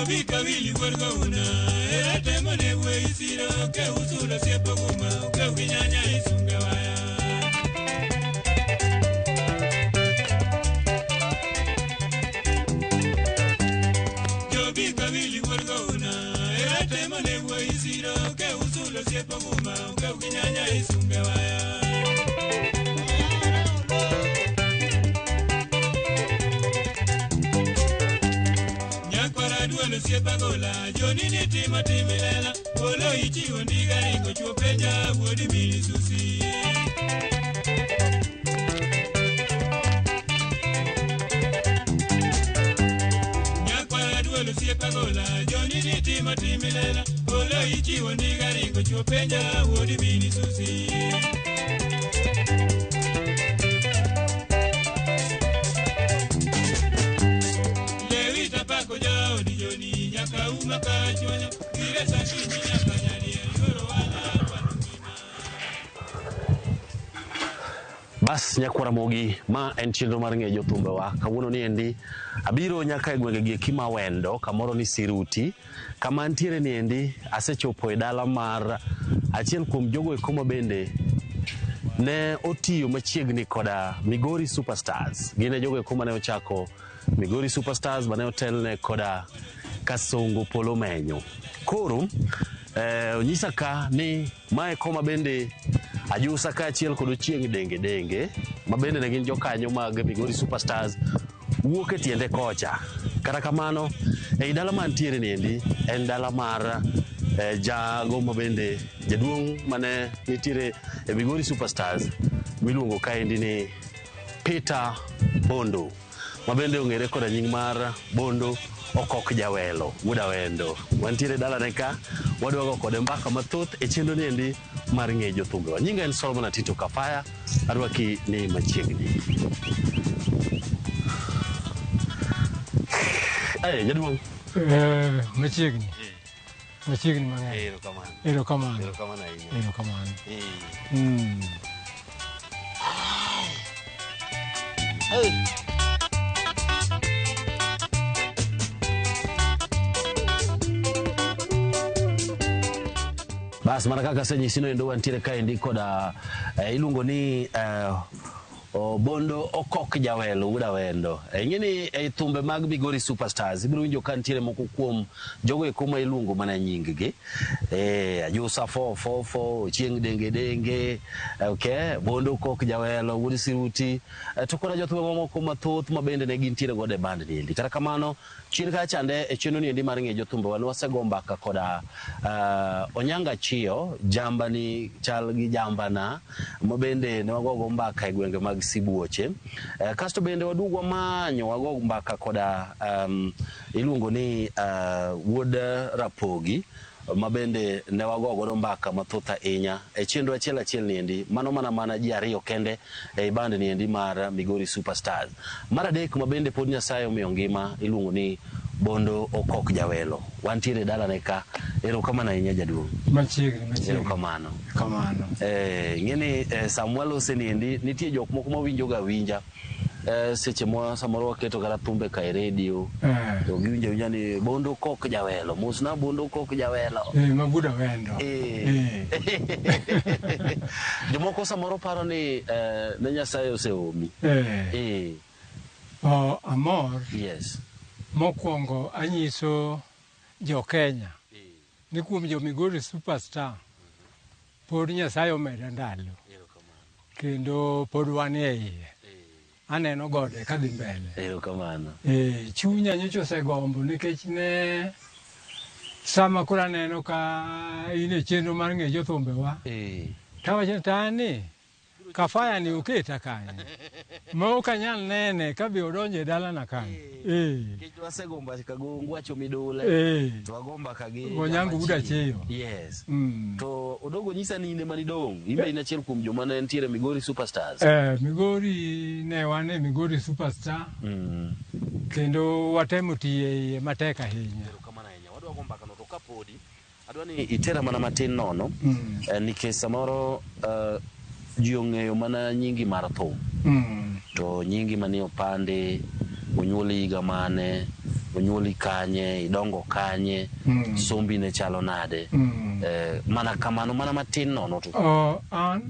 Jobi kawili wuod gowna era temo ne wuoyi siro ke usulo siepo guma ke ginyanya isunge waya. Jobi kawili wuod gowna era temo ne wuoyi siro ke usulo siepo guma ke ginyanya isunge waya. Nyakwara duol osiepa gola joni ni timo timilela olo ichiwo ndiga ringo chuo penja wuod mini susi. Nyakwara duol osiepa gola joni ni timo timilela olo ichiwo ndiga ringo chuo penja wuod mini susi. Lewita pako jaodi joni nyaka uma kachuonyo gire sakinyi nyaka nyadie yoro wala kwano ngima. Bas nyakwara mogi ma en chenro mar ng'eyo jothumbewa. Kawuono ni endi abiro nyaka e gwenge gi eki Mawendo, kamoro ni Siruti. Kama ntiere ni endi asechopo e dala mar achiel kuom jogo eko ma bende ne otiyo machiegni koda Migori Superstars. Gin e jogo eko mane ochako Migori Superstars mane otelne koda Kasongo Polo Menyo. Koro onyisa ka ni mae koma bende Ajusa kaachiel kod Ochieng' Denge Denge ma bende ne gin jokanyo mag Migori Superstars wuok e tiende kocha. Kata kamano, ei dala mantiere ni endi en dala mar jago ma bende jaduong' mane nitiere e Migori Superstars miluongo kaendi ni Peter Bondo ma bende ong'ere koda nying mar Bondo Okok Jawelo wuod Awendo. Wantiere dalane ka wadwa go kode mbaka mathoth e chenro ni endi mar ng'eyo jothumbewa. Nyinga en Solomon Atito Kafaya, arwaki ni machiegni. Jaduong'. Machiegni. Machiegni mang'eny. Erokamano. Erokamano. Erokamano ahinya. Erokamano. Bas mana kaka asenyisi no endo wantiere kaendi koda iluongo ni Bondo Okok Jawelo wuod Awendo. Ing'e ni e thumbe mag Migori Superstars ibiro winjo ka nitiere moko kuom jogo eko ma iluongo mana nying gi. Ajusa 444, Ochieng' Denge Denge, okay, Bondo Okok Jawelo wuod Siruti, to koda jothumbe mamoko mathoth ma bende ne gintiere godo e band ni endi. Kata kamano, chien kacha chande e chenro ni endi mar ng'eyo jothumbewa ne wasego mbaka koda Onyanga Chiyo, jambani chal gi jambana, ma bende ne wagogo mbaka e gwenge mag Sibuoche. Kasto bende waduog wamanyo wago mbaka koda iluongo ni wuod Rapogi, ma bende ne wago godo mbaka mathoth ahinya e chenro achiel achiel ni endi. Mano mana ji ariyo kende ei band ni endi mar Migori Superstars. Mar adek ma bende pod Nyasaye omiyo ngima iluongo ni Bondo Okok Jawelo. Wantiere dalane ka. Erokamano ahinya jaduong'. Machiegni, machiegni. Erokamano. Kamano. Ing'e ni sama walose ni endi nitie jok moko mawinjo ga winja. Seche ma samoro waketo kata thumbe ka e radio to giwinjo awinja ni Bondo Okok Jawelo, mosna Bondo Okok Jawelo. Ma wuod Awendo. Jomoko samoro paro ni ne Nyasaye oseomi. Amor. Yes. Mokwongo anyiso jo Kenya ni kuom jo Migori Superstar pod Nyasaye omeda ndalo. Kendo pod wan e iye. Aneno gode kadhi mbele. Erokamano. Chunya nyocha osegombo nikech ne sama koro aneno ka in e chenro mar ng'eyo jothumbewa. Tawacho ni tani Kafaya ni oketa kanye ma ok anyal nene ka be odonjo e dalana kanye. Nikech wasego mbaka gi Ngwacho Midule, to wago mbaka gi Onyango Jamachi. Wuod Achiyo. Yes. To Odogo nyisa ni in ema nidong'. In be in achiel kuom joma ne nitiere Migori Superstars. Migori ne wan e Migori Superstar. Kendo watemo tiyo e iye matek ahinya. Erokamano ahinya. Wadwa go mbaka no to kapodi adwa ni itera mana matin nono, nikech samoro ji ong'eyo mana nyingi mar thum. To nyingi manie opande, onyuoli higa mane, onyuoli kanye, idongo kanye, sombi ne chalo nade? Mana kamano, mana matin nono to. An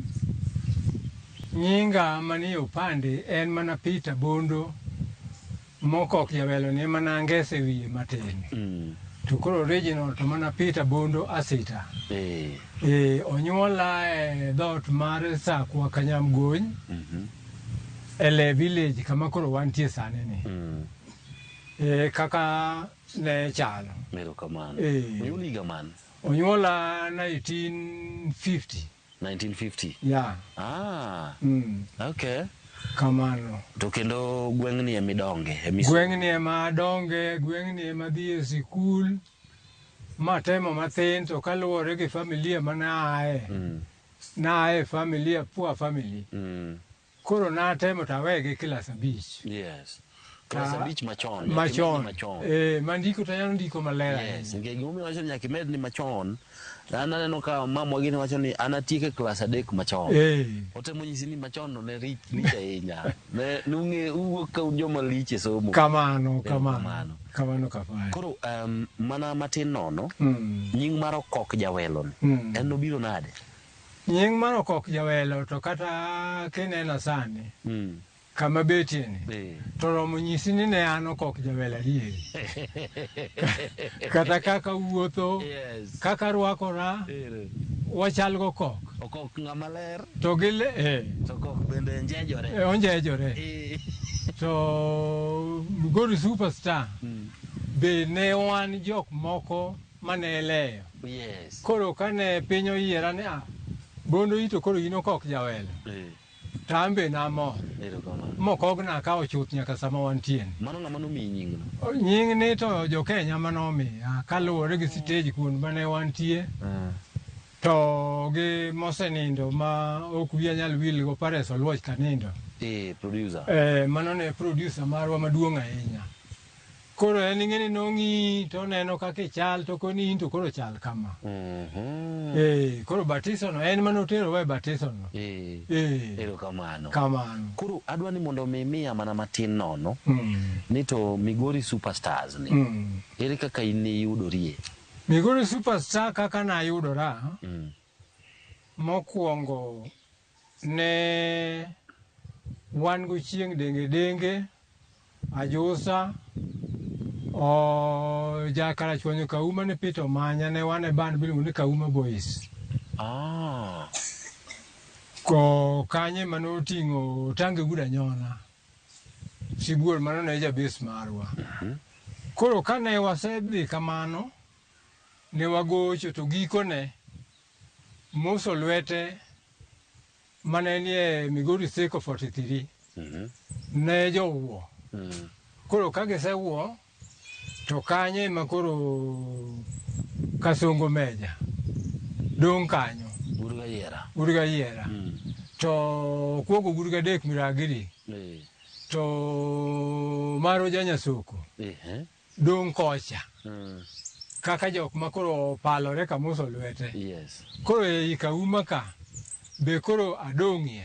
nyinga manie opande en mana Peter Bondo mokok jawelo ni mana Angese wiye matin. To koro original to mana Peter Bondo Asita. Onyuola e dhoot mar Sakwa Kanyamgony e Le village kama koro wantie sani ni. Kaka ne chalo. Erokamano. Onyuoli higa mane? Onyuola 1950. 1950? Yeah. Okay. Kamano. To kendo gweng'ni ema idonge? Gweng'ni ema adonge, gweng'ni ema adhi e sikul, matemo mathin to kaluwore gi familia mane aaye, naaye familia, poor family. Koro natemo to awegi klas 5. Yes. Klas 5 machon. Machon. Mandiko to anyalo ndiko maler ahinya. Yes, nikech gimomiyo awacho ni nyaka imed ni machon, an aneno ka mamwa gini wacho ni an atieko e klas 3 machon. Otemo nyisi ni machon no ne lich ahinya. Ne nung'e uwuok ka un joma lich e somo. Kamano, kamano. Kamano kafaya. Koro mana matin nono, nying mar Okok Jawelo ni, en nobiro nade? Nying mar Okok Jawelo to kata kinena sani, kama betie ni, to romo nyisi ni ne an Okok Jawelo adieri. Kata kaka wuotho, kaka rwakora, wachal go kok. Okok ng'ama ler. To gi le, To kok bende njejore. Onjejore. To Migori Superstar be ne wan jok moko mane leyo. Koro kane piny oyiera ni Bondo ito koro in Okok Jawelo. To an be namor. Mokogna akawo chuth nyaka sama wantie ni. Mano ng'ama nomiyi nyingno? Nying ni to jo Kenya manomiya kaluwore gi stage kuond mane wantie. To gi mosenindo ma ok wiya nyal wil go Pares Oluoch kanindo. Producer. Mano ne producer marwa maduong' ahinya. Koro en ing'e ni nong'i to oneno kaka ichal to koni in to koro chal kama. Koro batiso no en manoterowa e batiso no. Erokamano. Kamano. Koro adwa ni mondo mi miya mana matin nono. Ni to Migori Superstars ni. Ere kaka in niyudorie? Migori Superstar kaka nayudora. Mokwongo ne wan go chieng' denge denge, Ajusa, Jakarachuonyo Kauma ne Peter Omanya ne wan e band miluongo ni Kauma Boys. Ko kanye mane oting'o Otange Wuod Anyona, Sibuor mano ne jabes marwa. Koro kane wasedhi kamano, ne wagocho to gikone Muso lwete mane nie Migori Seko 43 ne jowuo. Koro ka gisewuo to kanye ema koro Kasongo Meja dong' kanyo. Wuod Gayiera. Wuod Gayiera. To kuogo Wuod Gadek Miragiri. To Maro Janyasoko. Dong' kocha. Kaka jok ma koro opalore ka Muso lwete. Koro ei Kauma ka be koro adong'ie.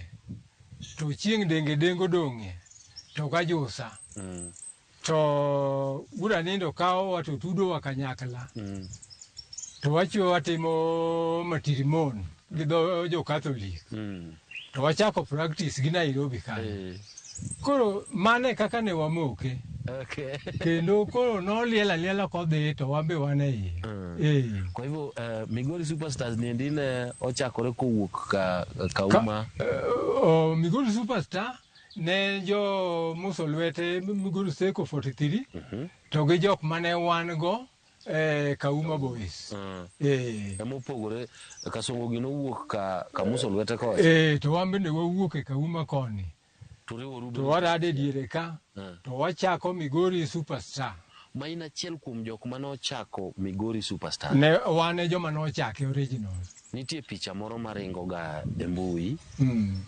To chieng' denge dengo dong'ie. To gajusa. To Wuod Anindo kawowa to tudowa kanyakla. To wachwe watimo matirimon gi dho jo Catholic. To wachako practice gi Nairobi kanyo. Koro mane kaka ne wamoke. Kendo koro noliel aliela kodhi to wan be wan e iye. Kwa hivyo Migori Superstars ni endi ne ochakore kowuok ka Kauma. Migori Superstar ne jo Muso lwete Migori Seko 43 to gi jok mane wan go Kauma Boys. Ema opogore Kasongo gi nowuok ka Muso lwete kocha. To wan bende wawuok e Kauma koni. To warade diere ka, to wachako Migori Superstar. Ma in achiel kuom jok mane ochako Migori Superstar. Ne wan e joma nochake original. Nitie picha moro maringo ga e mbui,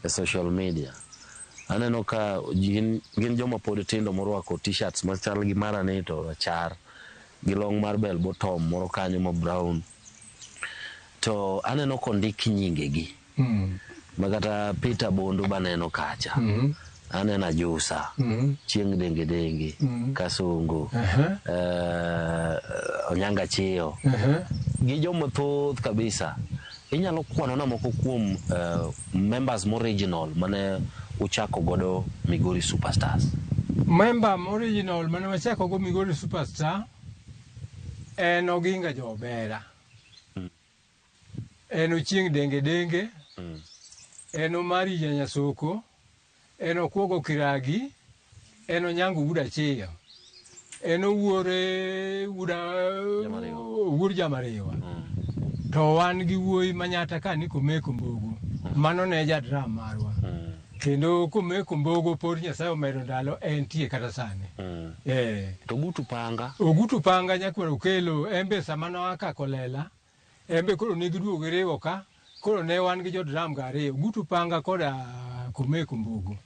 e social media. Aneno ka gin joma pod tindo morwako t-shirts machal gi mara ni to rachar, gi long mar bell bottom moro kanyo ma brown. To aneno kondik nyingegi. Ma kata Peter Bondo baneno kacha. Aneno Ajusa, Chieng' Denge Denge, Kasongo, Onyanga Chiyo, gi joma thoth kabisa. Inyalo kwanona moko kuom members moriginal mane uchako godo Migori Superstars? Member original mane wachako go Migori Superstar en Oginga Jobera. En Ochieng' Denge Denge. En Omari Janyasoko. En Okuogo Kiragi. En Onyango Wuod Achiyo. En Owuore Wuod Jamariwa. To wan gi wuoyi manyata ka ni Komeko Mbogo. Mano ne jadram marwa. Kendo Komeko Mbogo pod Nyasaye omedo ndalo entie kata sani. To Ogutu Panga? Ogutu Panga nyakwar Okelo en be sama noa ka Kolela, en be koro ne giduogo giriwo ka, koro ne wan gi jodram ga ariyo, Ogutu Panga koda Komeko Mbogo.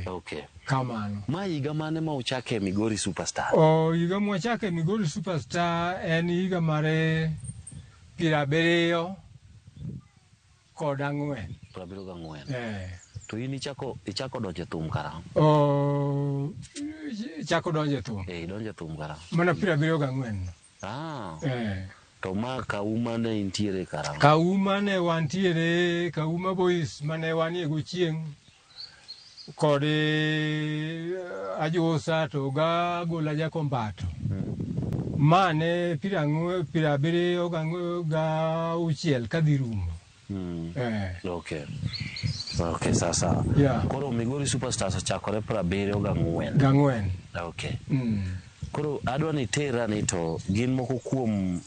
Okay. Kamano. Ma higa mane ma uchake Migori Superstar? Higa mwachake Migori Superstar en higa mar 74. 74. To in ichako donjo e thum karang'o? Chako donjo e thum. Idonjo e thum karang'o? Mana 74. To ma Kauma ne intiere karang'o? Kauma ne wantiere, Kauma Boys mane wanie gochieng' kod Ajusa to ga Gola Jakombato. Ma ne 76 kadhi rumo. Okay. Okay, sasa. Koro Migori Superstars ochakore 74. Gang'wen. Okay. Koro adwa ni tera ni to gin moko kuom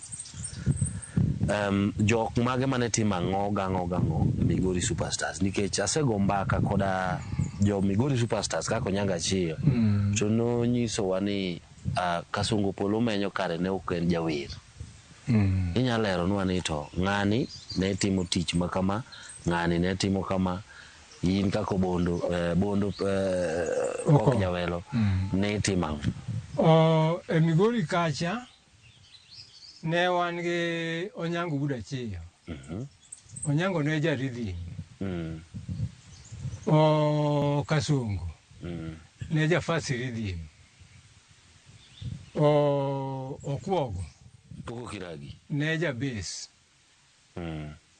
jok mage mane timo ang'o gang'o gang'o Migori Superstars, nikech asego mbaka koda jo Migori Superstars kaka Onyango Achiyo, to nonyisowa ni Kasongo Polo Menyo kare ne ok en jawer. Inyalo leronwa ni to ng'ani ne timo tich ma kama, ng'ani ne timo kama, in kaka Bondo, Bondo Kok Nyawelo ne timo ang'o? E Migori kacha ne wan gi Onyango Wuod Achiyo. Onyango ne ja rhythm. Kasongo ne ja first rhythm. Okuogo Poko Kiragi ne ja bass.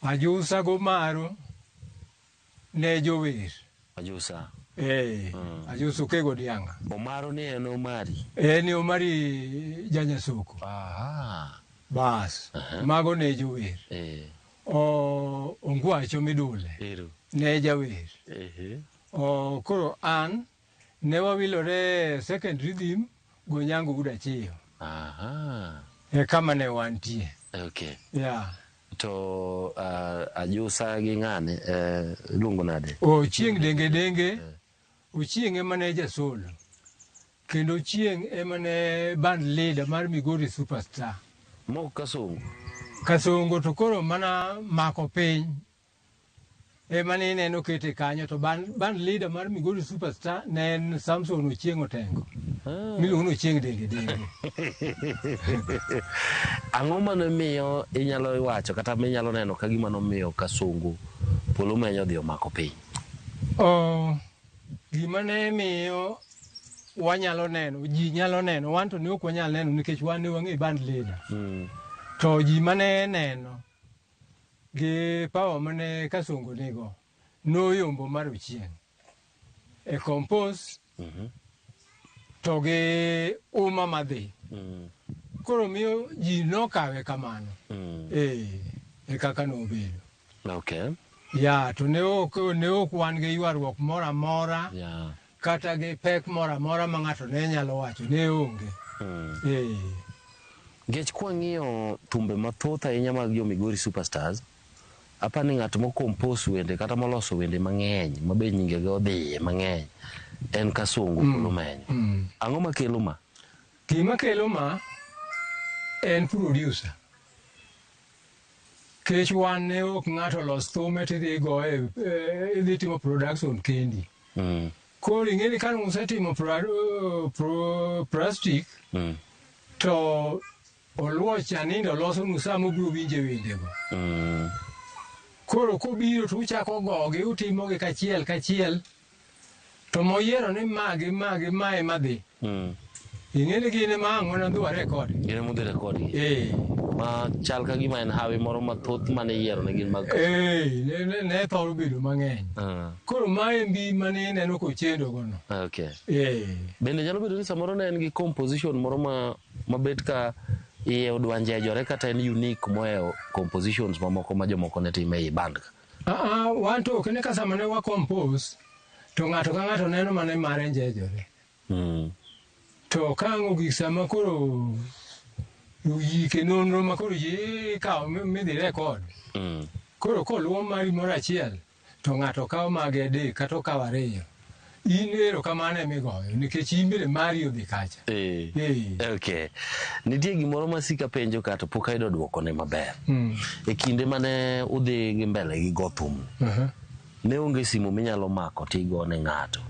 Ajusa Gomaro ne jower. Ajusa. Ajusa Okego Dianga. Omaro ni en Omari. En Omari Janyasoko. Bas. Mago ne jower. Ongwacho Midule. Ne jawer. Koro an ne wawilore second rhythm Gonyango Wuod Achiyo. E kama ne wantie. Okay. Yeah. To Ajusa gi ng'ane iluongo nade? Ochieng' Denge Denge. Ochieng' ema ne jasolo. Kendo Ochieng' ema ne band leader mar Migori Superstar. Mok Kasongo. Kasongo to koro mana mako piny. Ema ne ineno kete kanyo to band leader mar Migori Superstar ne en Samson Ochieng' Otengo. Miluongo ni Ochieng' Denge Denge. Ang'o mane miyo inyalo wacho kata minyalo neno ka gima nomiyo Kasongo Polo Menyo odhi omako piny? Gima ne miyo wanyalo neno, ji nyalo neno, wan to ne ok wanyal neno nikech wan ne wang'e band leader. To ji mane neno gi power mane Kasongo nigo noyombo mar Ochieng' e compose to gi uma madhi. Koro miyo ji nokawe kamano. E kaka nobedo. Okay. Ya, to ne ok wan gi ywaruok moro amora. Kata gi pek moro amora ma ng'ato ne nyalo wacho ne onge. Nikech kwang'iyo thumbe mathoth ahinya mag jo Migori Superstars, apani ng'at mokompose wende kata moloso wende mang'eny ma be nyingege odhiye mang'eny en Kasongo Polo Menyo. Ang'o makelo ma? Gima kelo ma en producer. Kech wan ne ok ng'ato los thume tidhi goye, idhi timo production kendi. Koro ing'e ni ka usetimo plastic, to Oluoch anindo losonu sama obiro winje wendego. Koro kobiro to uchako gogi, utimogi kachiel kachiel. To moyiero ni magi magi mae madhi. Ing'e ni gin ema ang' wana dhi warekod. Gin ema udhi rekod gi. Eh. Ma chal ka gima en hawi moro mathoth mane iyiero ne gin mag Eh, ne thoro bedo mang'eny. Koro mae mbi mane ineno kochendo gono. Okay. Eh. Bende nyalo bedo ni samoro ne en gi composition moro ma mabet ka iye odwanjejore kata en unique mohewo compositions mamoko ma jomoko ne timo ei band ka. Ah, wan to ok ne ka sama ne wa compose to ng'ato ka ng'ato neno mana mare njejore. To ka ang' ogik sama koro yike nonro ma koro ji ikawo midhi rekod. Koro koluwo mari moro achiel to ng'ato kawo mage adek kata okawo ariyo. In erokamano emigoyo nikech in bende mari odhi kacha. Eh. Eh. Okay. Nitie gimoro ma sika penjo ka to pok ayudo dwokone maber. E kinde mane udhi gi mbele gi go thum, ne onge simu minyalo mako tigone ng'ato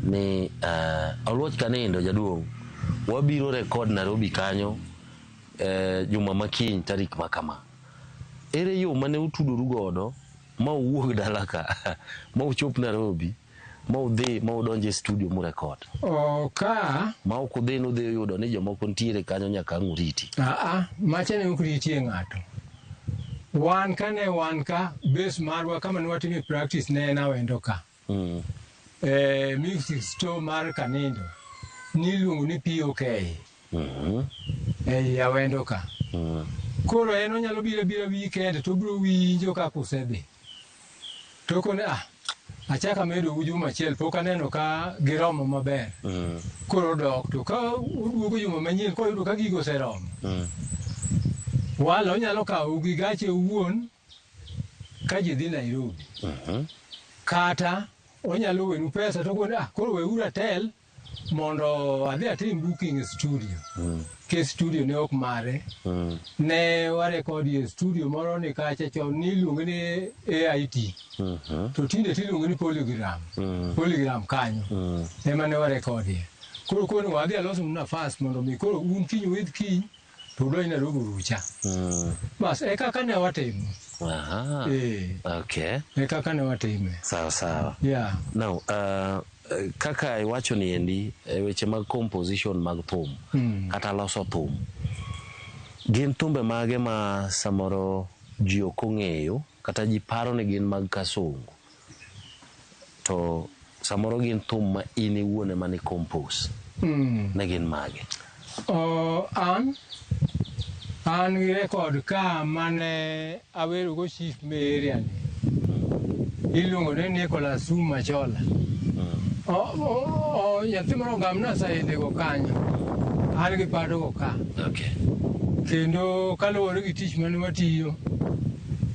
ni Oluoch kanindo jaduong' wabiro rekod Nairobi kanyo juma makiny tarik ma kama. Ere yo mane utudoru godo ma uwuog dala ka ma uchop Nairobi ma udhi ma udonjo e studio murekod? Ka Ma ok udhi nudhi yudo ni jomoko ntiere kanyo nyaka ang' uriti. Macha ne ok ritie ng'ato. Wan kane wan ka base marwa kama ne watime practice ne en Awendo ka. Music store mar Kanindo niluongo ni POK. Ei Awendo ka. Koro en onyalo biro abira weekend to obiro winjo kaka usedhi. To kone achako amedo juma achiel pok aneno ka giromo maber. Koro odok to ka oduogo juma manyien koyudo ka gigo oseromo. Wala onyalo kawo gi gache owuon ka ji dhi Nairobi. Kata onyalo wenu pesa to kone koro weuru atel mondo adhi atim booking e studio. Ke studio ne ok mare. Ne warekodi e studio moro ni kacha chon niluonge ni AIT. To tinde tiluonge ni Polygram. Polygram kanyo. Ema ne warekodie. Koro koni wadhi aloso nafas mondo mi koro un kiny uidh kiny to udonj Nairobi urucha. Bas e kaka ne watimo. Okay. E kaka ne watime. Sawa sawa. Yeah. Now, kaka iwacho ni endi weche mag composition mag thum kata loso thum, gin thumbe mage ma samoro ji ok ong'eyo kata ji paro ni gin mag Kasongo to samoro gin thum ma in iwuon ema ni compose? Ne gin mage? An gi record ka mane awerogo chief me area ni. Iluongo ni Nicholas Machola. Nyathi moro ogamna saende go kanyo. An gi pado go ka. Okay. Kendo kaluwore gi tich mane watiyo,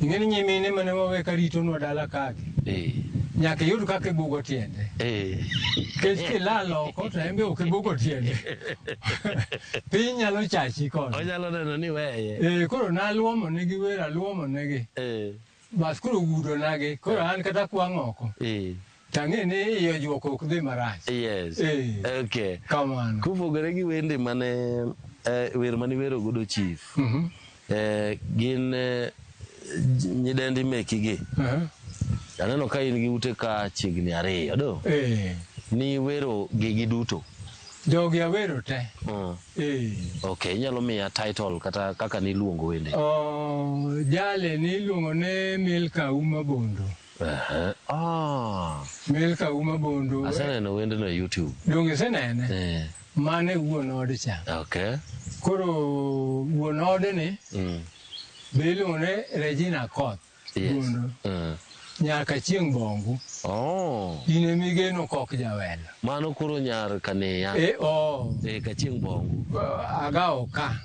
ing'e ni nyimine mane wawe ka ritonwa dala kagi. Nyaka iyud kaka ibugo tiende. Nikech kilal oko to en be ok ibugo tiende. Piny nyalo chachi kode. Onyalo neno ni weye. Koro naluomo negi wer, aluomo negi. Bas koro udo nagi. Koro an kata kwang' oko. Tang'e ni iye ojuok ok dhi marach. Yes. Okay. Kamano. Kopogore gi wende mane wer mane iwero godo chief. Gin nyidendi meki gi. Aneno ka in gi ute ka chiegni ariyo, do? Ni wero gi duto? Jogi awero te. Okay, inyalo miya title kata kaka niluongo wende? Jale niluongo ne Milka Uma Bondo. Milka Uma Bondo. Aseneno wendeno e YouTube. Donge isenene? Mane wuon ode cha. Okay. Koro wuon ode ni be iluongo ne Regina Koth. Yes. Bondo. Nyaka chieng' bongu. In emigeno kok jawelo. Mano koro nyar Kaneya. Ka chieng' bongu. Agawo ka.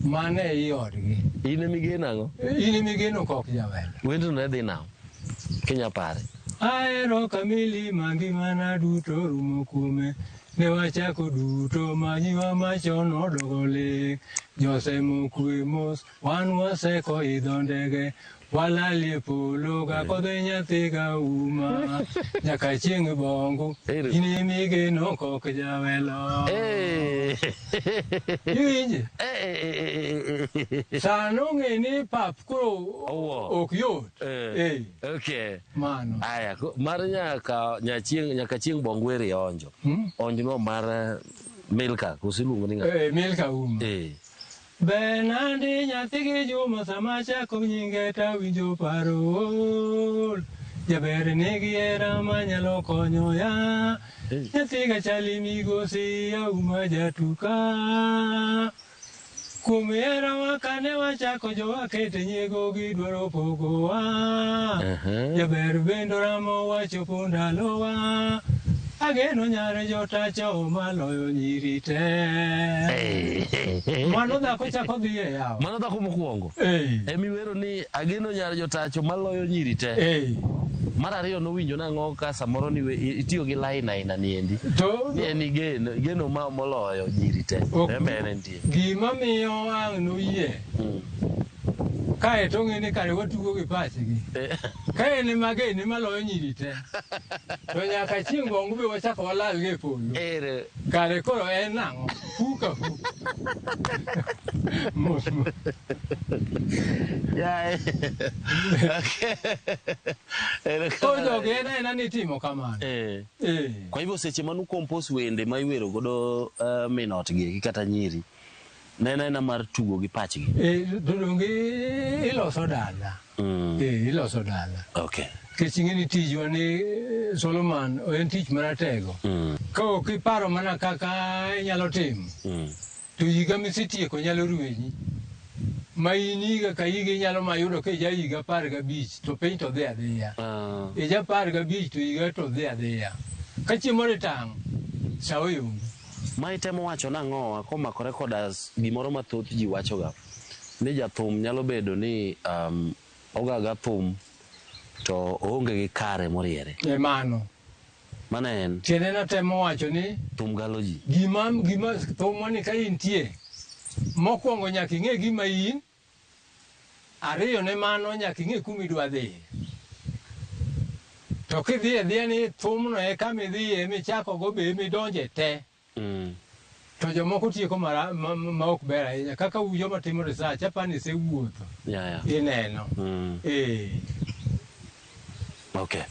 Mano e i odgi. In emigeno ang'o? In emigeno kok jawelo. Wendno ne dhi nang'o? Kinya pare. Ahero kamili mangimana duto rumo kuome. Ne wachako duto manyiwa machon odogo lek. Josemo kwe mos, wan waseko idho ndege. Walalie polo ga kodhe nyathi ga uma nyaka chieng' bongo Ero. in emigeno kok jawelo. Iwinje? Sano ng'e ni pap koro Owuo. ok yot. Eh, Okay. mano. Aya, mar nyaka nyachieng' nyaka chieng' bongweri onjo. Hmm? Onjno mar Milka, koso iluongo ni ng'a? Eh, Milka uma. Benandi nyathi gi Juma sama chako nyinge tawinjo paro ol. Jaber nigi hera manyalo konyo ya. Nyathi ga chali migosi auma jatuka. Kuom herawa kane wachako jowa kete nyiego gidwaro pogowa. Jaber bendo ramo wachopo ndalowa. Ageno nyar jotacho maloyo nyiri te. Mano dhako chako dhi e yawa. Mano dhako mokwongo. Emiwero ni ageno nyar jotacho maloyo nyiri te. Mar ariyo nowinjo nang'o ka samoro ni itiyo gi line aina ni endi. To Ni en igeno, igeno ma moloyo nyiri te. Embe en entie. Gima miyo ang' noyie. Kae to ng'e ni kare watugo gi pachgi. Ka en ema gene maloyo nyiri te. To nyaka chieng' bongo be wachako walal gi e polo. Kare koro en nang'o? Fu ka fu. Mos mos. Yae. Okay. Koro jogi en aena ni itimo kamano. Kwa hivyo seche manu compose wende ma iwero godo min ot gi kata nyiri, ne en aena mar tugo gi pachgi. To donge iloso dala. Iloso dala. Okay. Nikech ing'e ni tijwa ni Solomon en tich maratego. Ka ok iparo mana kaka inyalo timo, to higa misetieko nyalo rwenyi. Ma in higa ka higa inyalo mayudo ka ija higa 15 to piny to dhi adhiya. Ija 15 to higa to dhi adhiya. Ka chieng' moro itang', sa oyombi. Ma itemo wacho nang'owa komakore koda gimoro ma thoth ji wachoga ni jathum nyalo bedo ni ogaga thum to oonge gi kare moriere. Mano. Mano en. Tiende natemo wacho ni thum galo ji. Gima thumwa ni ka intie, mokwongo nyaka ing'e gima in, ariyo ne mano nyaka ing'e kuma idwa dhiye. To kidhi adhiya ni thumno e kama idhiye michako go be midonje te. To jomoko tieko ma ok ber ahinya kaka u joma timo research apani isewuotho. Ineno. Okay.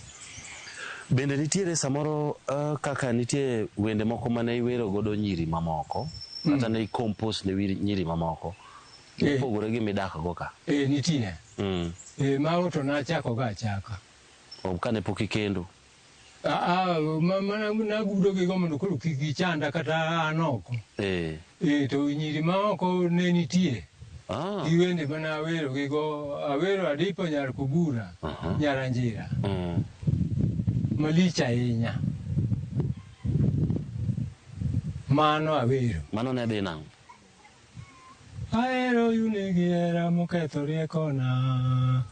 Bende nitiere samoro kaka nitie wende moko mane iwero godo nyiri mamoko, kata ne i-compose ne nyiri mamoko, mopogore gi midak go ka? Nitie. Mago to nachako ga achaka. Kane pok ikendo? Nagudo gigo mondo koro kik gichanda kata an oko. To nyiri ma oko ne nitie. Gi wende mane awero gigo, awero Adipo nyar Kobura, nyar Anjira. Malich ahinya. Mano awero. Mano ne dhi nang'o? Ahero yune gi hera moketho riekona.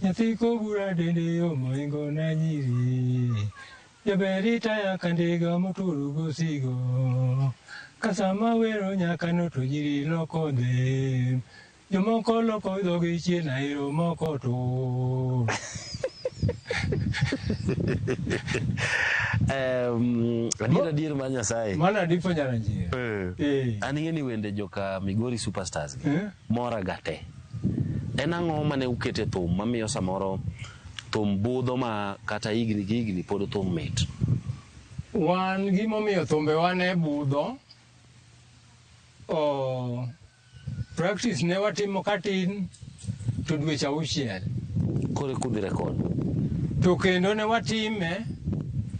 Nyathi Kobura dende yo mohingo na nyiri. Jaber itaya ka ndiga moturo gosigo. Ka sama wero nyaka no to nyiri loko dhem. Jomoko loko dhogi chien ahero moko tur. Adier adier mar Nyasaye. Mano Adipo nyar Anjira. An ing'e ni wende joka Migori Superstars gi mora ga te. En ang'o mane ukete thum mamiyo samoro thum budho ma kata higni gi higni pod thum mit? Wan gimomiyo thumbewa ne budho, practice ne watimo katin to dweche 6. Koro eka udhi record. To kendo ne watime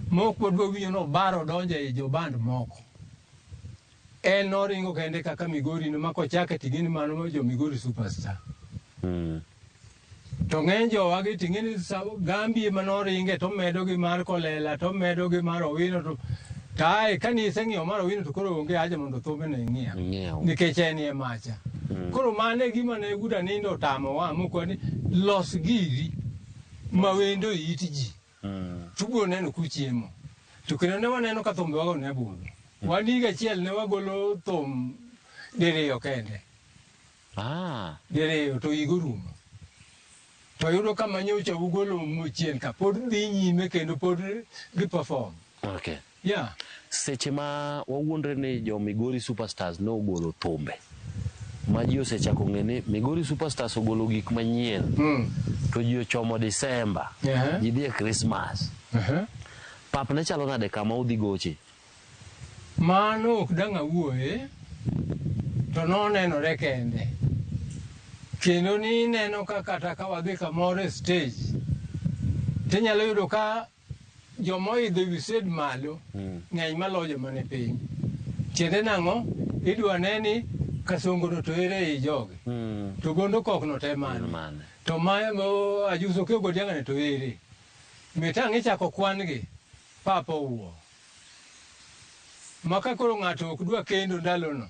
mok wadwa winjo no baro donjo e joband moko. En noringo kende kaka Migori no makochake ting'eni mano jo Migori Superstar. To ng'eny jowagi ting'eni Gambi ema noringe to medo gi mar Kolela to medo gi mar Owino to ae kane iseng'iewo mar Owino to koro onge haja mondo thumbe no ing'iew. Ing'iew. Nikech en e macha. Koro mano e gima ne Guda nindo otamowa mokwa ni los giri ma wendo e it ji. Tubiro neno kuchiemo. To kendo ne waneno ka thumbewago ne budho. Wan higa achiel ne wagolo thum diriyo kende. Diriyo to higa orumo. To yudo kama nyocha ugolo chien ka pod dhi nyime kendo pod gi perform. Okay. Yeah. Seche ma wawuondre ni jo Migori Superstars ne ogolo thumbe ma ji osechako ng'e ni Migori Superstars ogolo gik manyien to ji ochomo Disemba ji dhi e Christmas. Pap ne chalo nade kama udhi goche? Mano ok dang' awuoye, to nonenore kende. Kendo nineno ka kata ka wadhi kamoro e stage, tinyalo yudo ka joma oidho ewi stage malo ng'eny maloyo joma ni piny. Tiende nang'o? Idwa ne ni Kasongo no to ere ei jogi. To Bondo Kok no to e mane? Mane? To ma Ajuso Okeyo Godianga ni to ere? Mit ang' ichako kwan gi, papa owuo. Ma ka koro ng'ato ok dwa kendo ndalono,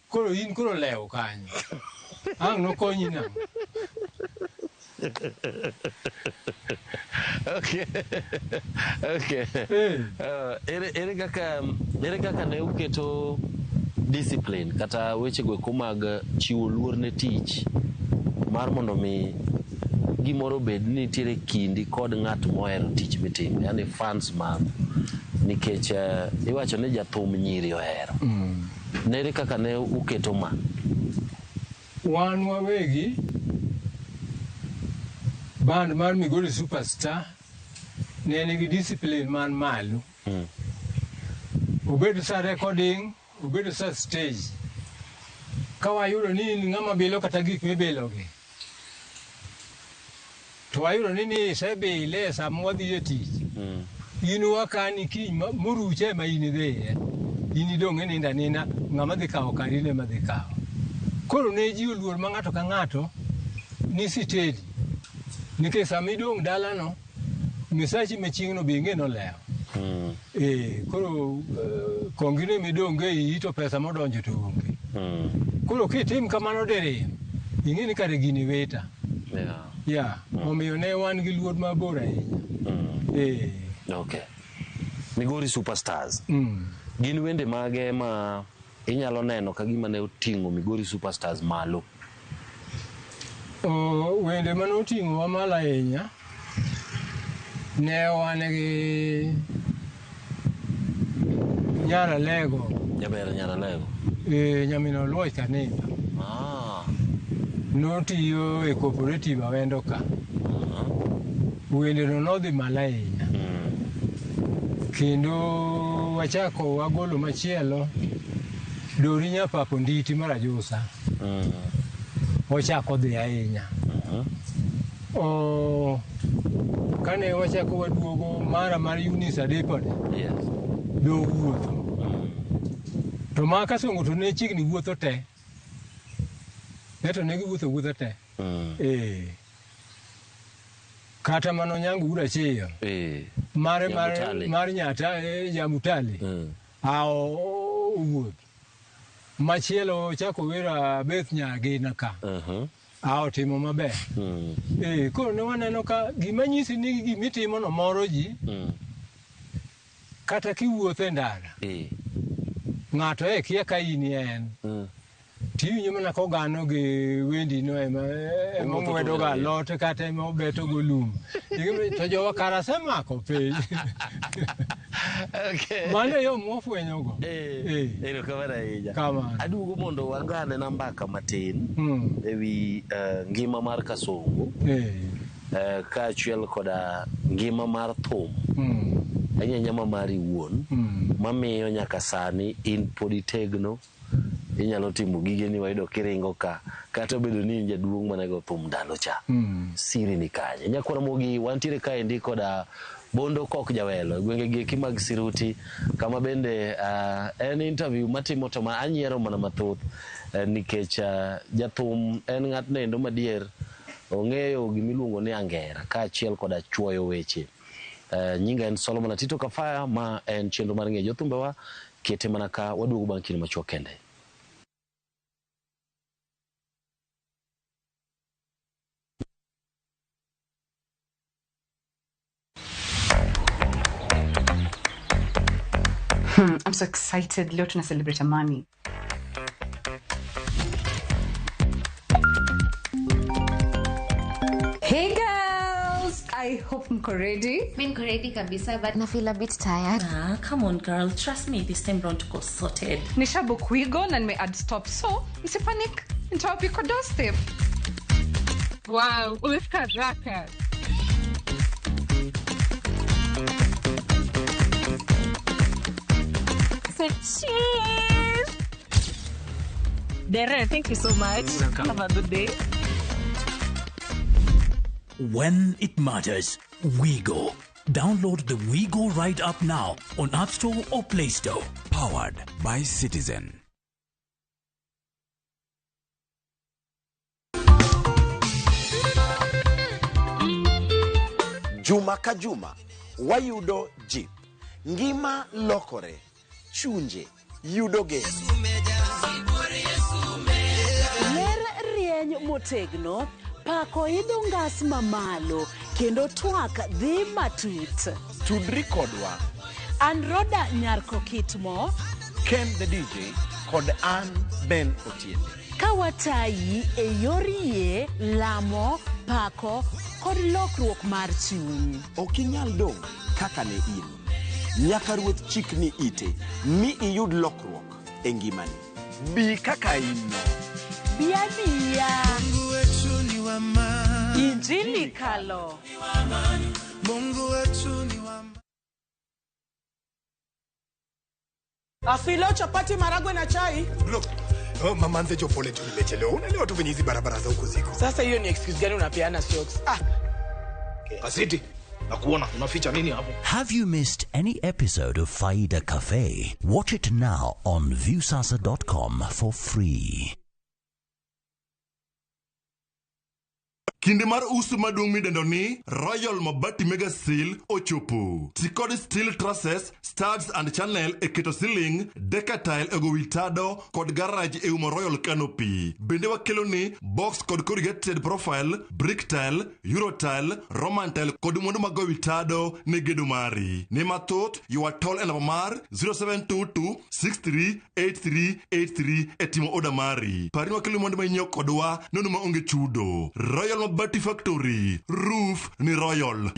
koro in koro lew kanyo. Ang' nokonyi nang'o? Okay. Okay. Ere kaka ne uketo discipline kata weche go eko mag chiwo luor ne tich mar mondo mi gimoro obed ni nitiere kindi kod ng'at mohero tich mitimo, yani fans magu, nikech iwacho ni jathum nyiri ohero. Nere kaka ne uketo ma? Wan wawegi band mar Migori Superstar ne nigi discipline man malo. Obed sa recording, obed sa stage. Ka wayudo ni in ng'ama bilo kata gik mibilogi, to wayudo ni isebile e sama wadhi e tich. In wakani kiny moruche ema in idhiye. In idong' inindo aninda, ng'ama dhi kawo kari ema dhi kawo. Koro ne ji oluor ma ng'ato ka ng'ato ni sitedi. Nikech sama idong' dalano, misachi machieng'no be ing'e nolewo. Koro kongine midong' e iyi to pesa modonjo to onge. Koro kitim kamano diriyo, ing'e ni kare gini wita. Yeah. Omiyo ne wan gi luor mabor ahinya. Okay. Migori Superstars. Gin wende mage ma inyalo neno ka gima ne oting'o Migori Superstars malo? Wende mane oting'owa malo ahinya ne wan gi Nyaralego. Jaber Nyaralego. Nyamin Oluoch Kanimba. Notiyo e cooperative Awendo ka. Wende no nodhi malo ahinya. Kendo wachako wagolo machielo Dori Nyapapo Nditi mar Ajusa. Ochako dhi ahinya. Kane wachako waduogo mara mar Eunice Adepone. Do wuotho. To ma Kasongo to ne chiegni wuotho te. Ne to ne giwuotho wuotha te. Kata mano Nyango Ura Chiyo. Mare mar Nyata Jamutali. Owuoth. Machielo chako wera Beth Nyagina ka. Otimo maber. Koro ne waneno ka gima nyisi ni gimitimo no moro ji. Kata kiwuotho e ndara. Ng'ato kia ka in en. Tiwinjo mana kogano gi wendi no ema ong'wedo ga alot kata ema obeto go lum. To jowa kara semako piny. Okay. Mano e yo mwafwenyogo. Erokamano ahinya. Kamano. Aduogo mondo wangane na mbaka matin ewi ngima mar Kasongo. Kaachiel koda ngima mar thum. Ahinya nyama mari wuon. Mamiyo nyaka sani in pod itegno. Inyalo timo gigeni wayudo kiringo ka kata obedo ni in jaduong' manego thum ndalo cha. Siri ni kanye? Nyakwar Ramogi wantiere kaendi koda Bondo Kok Jawelo e gwenge gi eki mag Siruti kama bende en interview matimo to ma anyiero mana mathoth nikech jathum en ng'atno endo madier ong'eyo gimiluongo ni angera kaachiel koda chuoyo weche. Nyinga en Solomon Atito Kafaya ma en chenro mar ng'eyo jothumbewa kete mana ka waduogo bang' kinde machuok kende. I'm so excited. Leo tuna celebrate Amani. Hey guys! I hope mko ready. Mi niko ready kabisa, but Na feel a bit tired. Ah, come on girl, trust me, this time round tuko sorted. Nishabook Wigo na nime add stop, so msipanic, nitawapika doorstep. Wow, umefika haraka. Say cheese. Dere, thank you so much. Have a good day. When it matters, WeGo. Download the WeGo Ride app now on App Store or Play Store. Powered by Citizen. Juma ka juma wayudo jip, ngima lokore, chunje yudo geno. Ler rieny motegno, pako idho ngas mamalo, kendo twak dhi matut. Tudri kodwa. An Roda Nyarko Kitmo, Ken the DJ kod an Ben Otiende. Ka watayi e yor yie, lamo, pako kod lokruok mar chuny. Ok inyal dong' kaka ne in. Nyaka Ruoth chikni ite mi iyud lokruok e ngimani. Bi kaka in no. Bi abiya. Injili kalo. Afilo, chapati, maragwe na chai. Look, oh, mama anze jo pole tu nimechelewa. Unaelewa tu venye hizi barabara za huku ziko. Sasa hiyo ni excuse gani unapeana socks? Ah. Kasiti, nakuona unaficha nini hapo? Have you missed any episode of Faida Cafe? Watch it now on viewsasa.com for free. Kinde mar uso maduong' midendo ni Royal Mabati Mega Sale ochopo. Ti kod steel trusses, studs and channel e keto ceiling, decatile e go wi tado kod garage e umo Royal Canopy. Bende wakelo ni box kod corrugated profile, brick tile, euro tile, roman tile kod mwandu mag go wi tado ne gedo mari. Ne mathoth, ywa tol e namba mar 0722 638383 e timo oda mari. Par ni wakelo mwandu ma inyiewo kodwa nono maonge chudo. Royal Mabati Factory, roof ni Royal.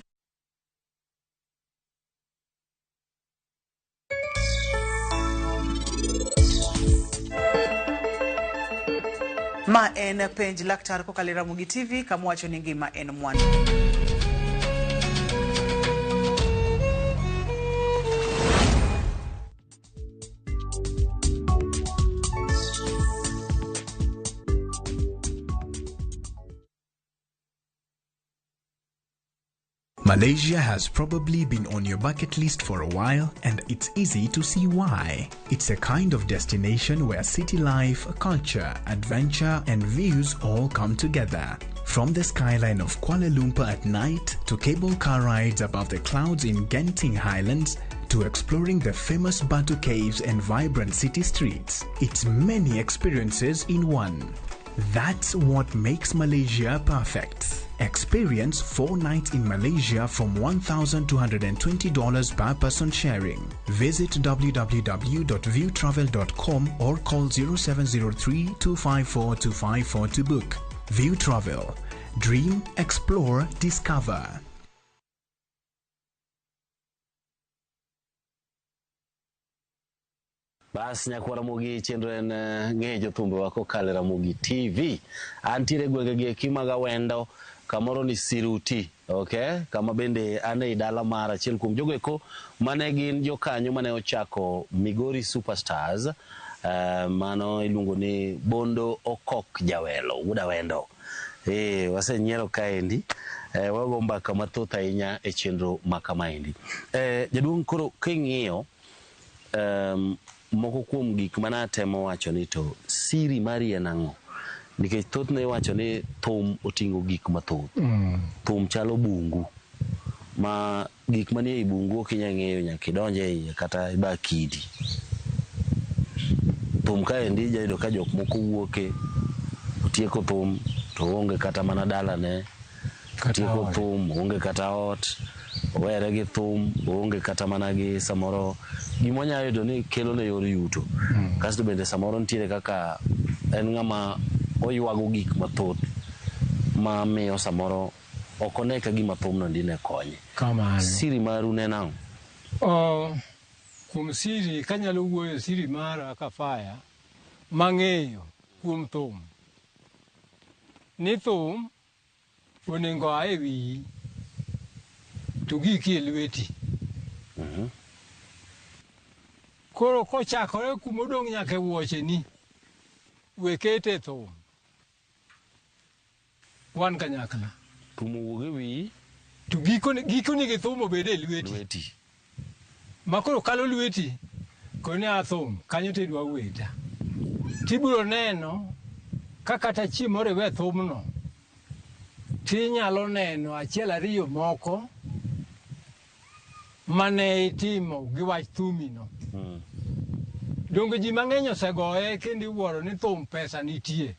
Ma en penj laktar kokalo e Ramogi TV kama wacho ni ngima en mwandu. Malaysia has probably been on your bucket list for a while, and it's easy to see why. It's a kind of destination where city life, culture, adventure, and views all come together. From the skyline of Kuala Lumpur at night to cable car rides above the clouds in Genting Highlands to exploring the famous Batu Caves and vibrant city streets. It's many experiences in one. That's what makes Malaysia perfect. Experience 4 nights in Malaysia from $1,220 per person sharing. Visit www.viewtravel.com or call 0703 254 254 to book. View Travel. Dream, explore, discover. Bas nyakwar Ramogi, chenro en ng'e jothumbe kokalo e Ramogi TV. Antiere e gwenge gi eki mag Awendo, kamoro ni Siruti, okay? Kama bende an ei dala mar achiel kuom jogo eko mane gin jokanyo mane ochako Migori Superstars, mano iluongo ni Bondo Okok Jawelo, wuod Awendo. Wasenyiero kaendi, wago mbaka mathoth ahinya e chenro ma kamaendi. Jaduong' koro king'iyo moko kuom gik mana atemo wacho ni to siri mari en ang'o? Nikech thothne iwacho ni thum oting'o gik mathoth. Thum chalo bungu ma gik manie ei bungu ok inyal ng'eyo nyaka idonj e iye kata iba kidi. Thum kaendi ija yudo ka jok moko wuoke, otieko thum to oonge kata mana dalane, otieko thum oonge kata ot, owere gi thum oonge kata mana gi samoro gima wanyalo yudo ni kelo ne yor yuto. Kasto bende samoro nitiere kaka en ng'ama oywago gik mathoth ma miyo samoro Ok one ka gima thumno dine konye. Kamano. Siri maru ne nang'o? O, kuom siri kanyalo wuoyo siri mara Kafaya mang'eyo kuom thum ni thum onego a e wiyi to giki e lweti. Koro kochakore kumodong' nyaka e wuocheni, we kete e thum. Wan kanyakla. Thum owuog e wiyi. To gikone gi thum obed e lweti. Lweti. Ma koro kalo lweti, koro ni a thum, kanyo to idwa weta. Tibiro neno ka kata chieng' moro iwe thumno, tinyalo neno achiel ariyo moko mane itimo gi wach thumino. Donge ji mang'eny osegoye kendo iwuoro ni thum pesa nitie.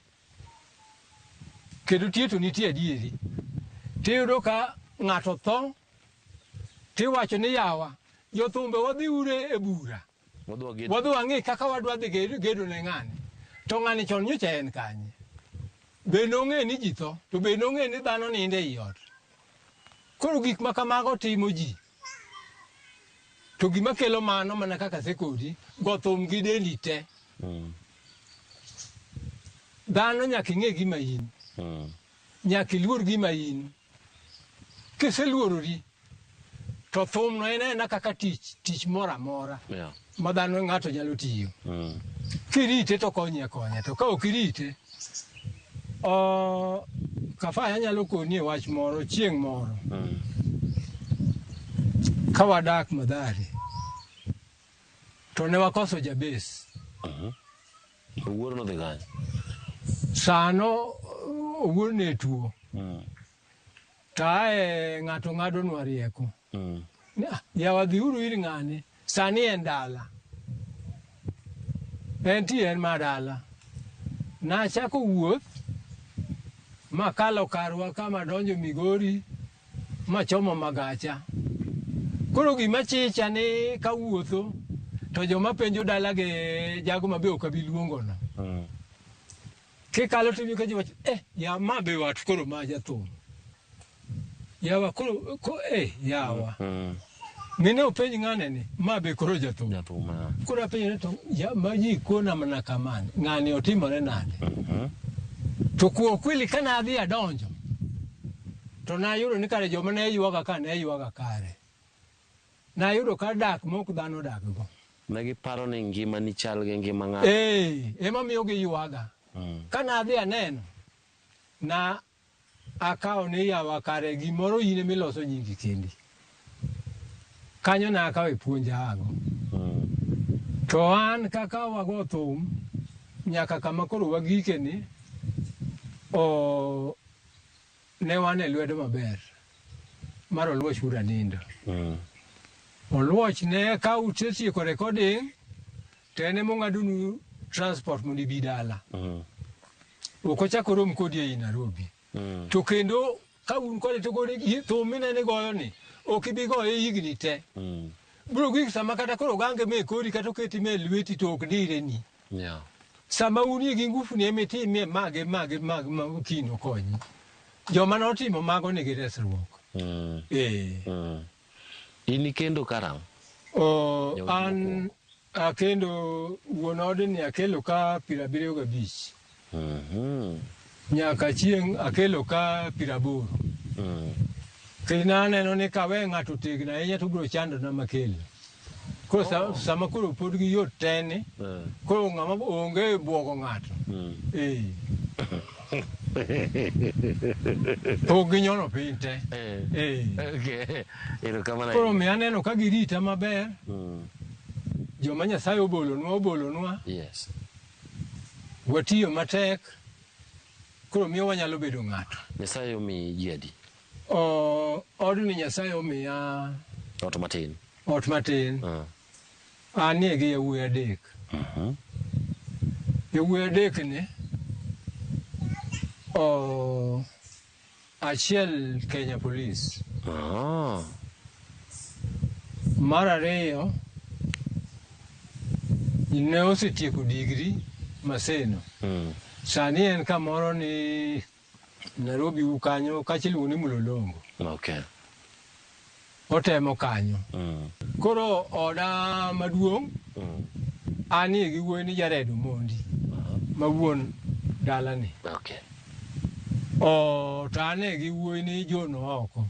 Kendo tie to nitie adieri. Tiyudo ka ng'ato tho, tiwacho ni yawa, jothumbe wadhi ure e bura. Wadhi wang'i kaka wadwa dhi gedo ne ng'ani. To ng'ani chon nyocha en kanye? Be nong'e ni ji tho, to be nong'e ni dhano nindo ei ot. Koro gik ma kamago timo ji. To gima kelo mano mana kaka asekodi, go thum gi dendi te. Dhano nyaka ing'e gima in. Nyaka iluor gima in. Kiseluorori, to thumno en aena kaka tich, tich moro amora ma dhano ng'ato nyalo tiyo. Kirite to konyi akonya, to ka ok irite, Kafaya nyalo koni e wach moro chieng' moro. Ka wadak Mathare, to ne wakoso jabes. Owuor nodhi kanye? Sano Owuor ne tuo. To ae ng'ato ng'adonwa rieko. Yawa dhiuru ir ng'ane, sani en dala. Entie en ma dala. Nachako wuoth makalo karwa kama donjo Migori machomo Magacha. Koro gima chicha ni kawuotho to joma penjo dala gi jago ma be ok abi luongo no. Kikalo to iwinjo ka ji wacho, ya ma be wat koro ma jathum. Yawa koro, yawa. Mine openj ng'ane ni, ma be koro jathum. Jathum, ah. Koro apenjo ni to, ya, ma ji kona mana kamano, ng'ani otimore nade? To kuo kweli ka nadhi adonjo, to nayudo ni kare joma ne ywaga ka ne ywaga kare. Nayudo ka dak mok dhano dak go. Ne giparo ni ngima ni chal gi ngima ng'ato. Ema miyo giywaga. Ka nadhi aneno, na akawo ni yawa kare gimoro in ema iloso nyingi kendi. Kanyo na akawo e puonj ago. To an kaka wago thum, nyaka kama koro wagike ni, ne wan e lwedo maber mar Oluoch Wuod Anindo. Oluoch ne ka usetieko recording, to en ema ong'adonu transport mondo ibi dala. Ok ochak orom kodi ei Nairobi. To kendo ka un kode to koro thum minene goyo ni, ok ibi goye higni te. Biro gik sama kata koro ogange me kori kata oketi me lweti to ok dire ni. Sama unie gi ngufu ni ema itimie mage, mage, mage ma kino konyi. Joma notimo mago nigi resruok. In ikendo karang'o? Jaod An mokwongo. akendo wuon odni akelo ka 75. Nyaka chieng' akelo ka 80. Kendo aneno ni kawe ng'ato tegno ahinya to biro chandona makelo. Koro sama koro pod gi yot teni, koro ng'ama onge buogo ng'ato. Pok ginyono piny te. Okay. Erokamano Koro ahinya. mi aneno ka girita maber. Joma Nyasaye obolonwa, obolonwa. Watiyo matek. Koro miyo wanyalo bedo ng'ato. Nyasaye omiyi ji adi? Odni Nyasaye omiya Ot matin. Ot matin. Anie gi yawuoyi adek. Yawuoyi adek ni, achiel Kenya Police. Mar ariyo ne osetieko degree Maseno. Sani en kamoro ni Nairobi u kanyo kacha iluongo ni Mlolongo. Okay. Otemo kanyo. Koro oda maduong' anie gi wuoyi ni Jared Omondi ma wuon dalani. Okay. O to ane gi wuoyi ni John oko.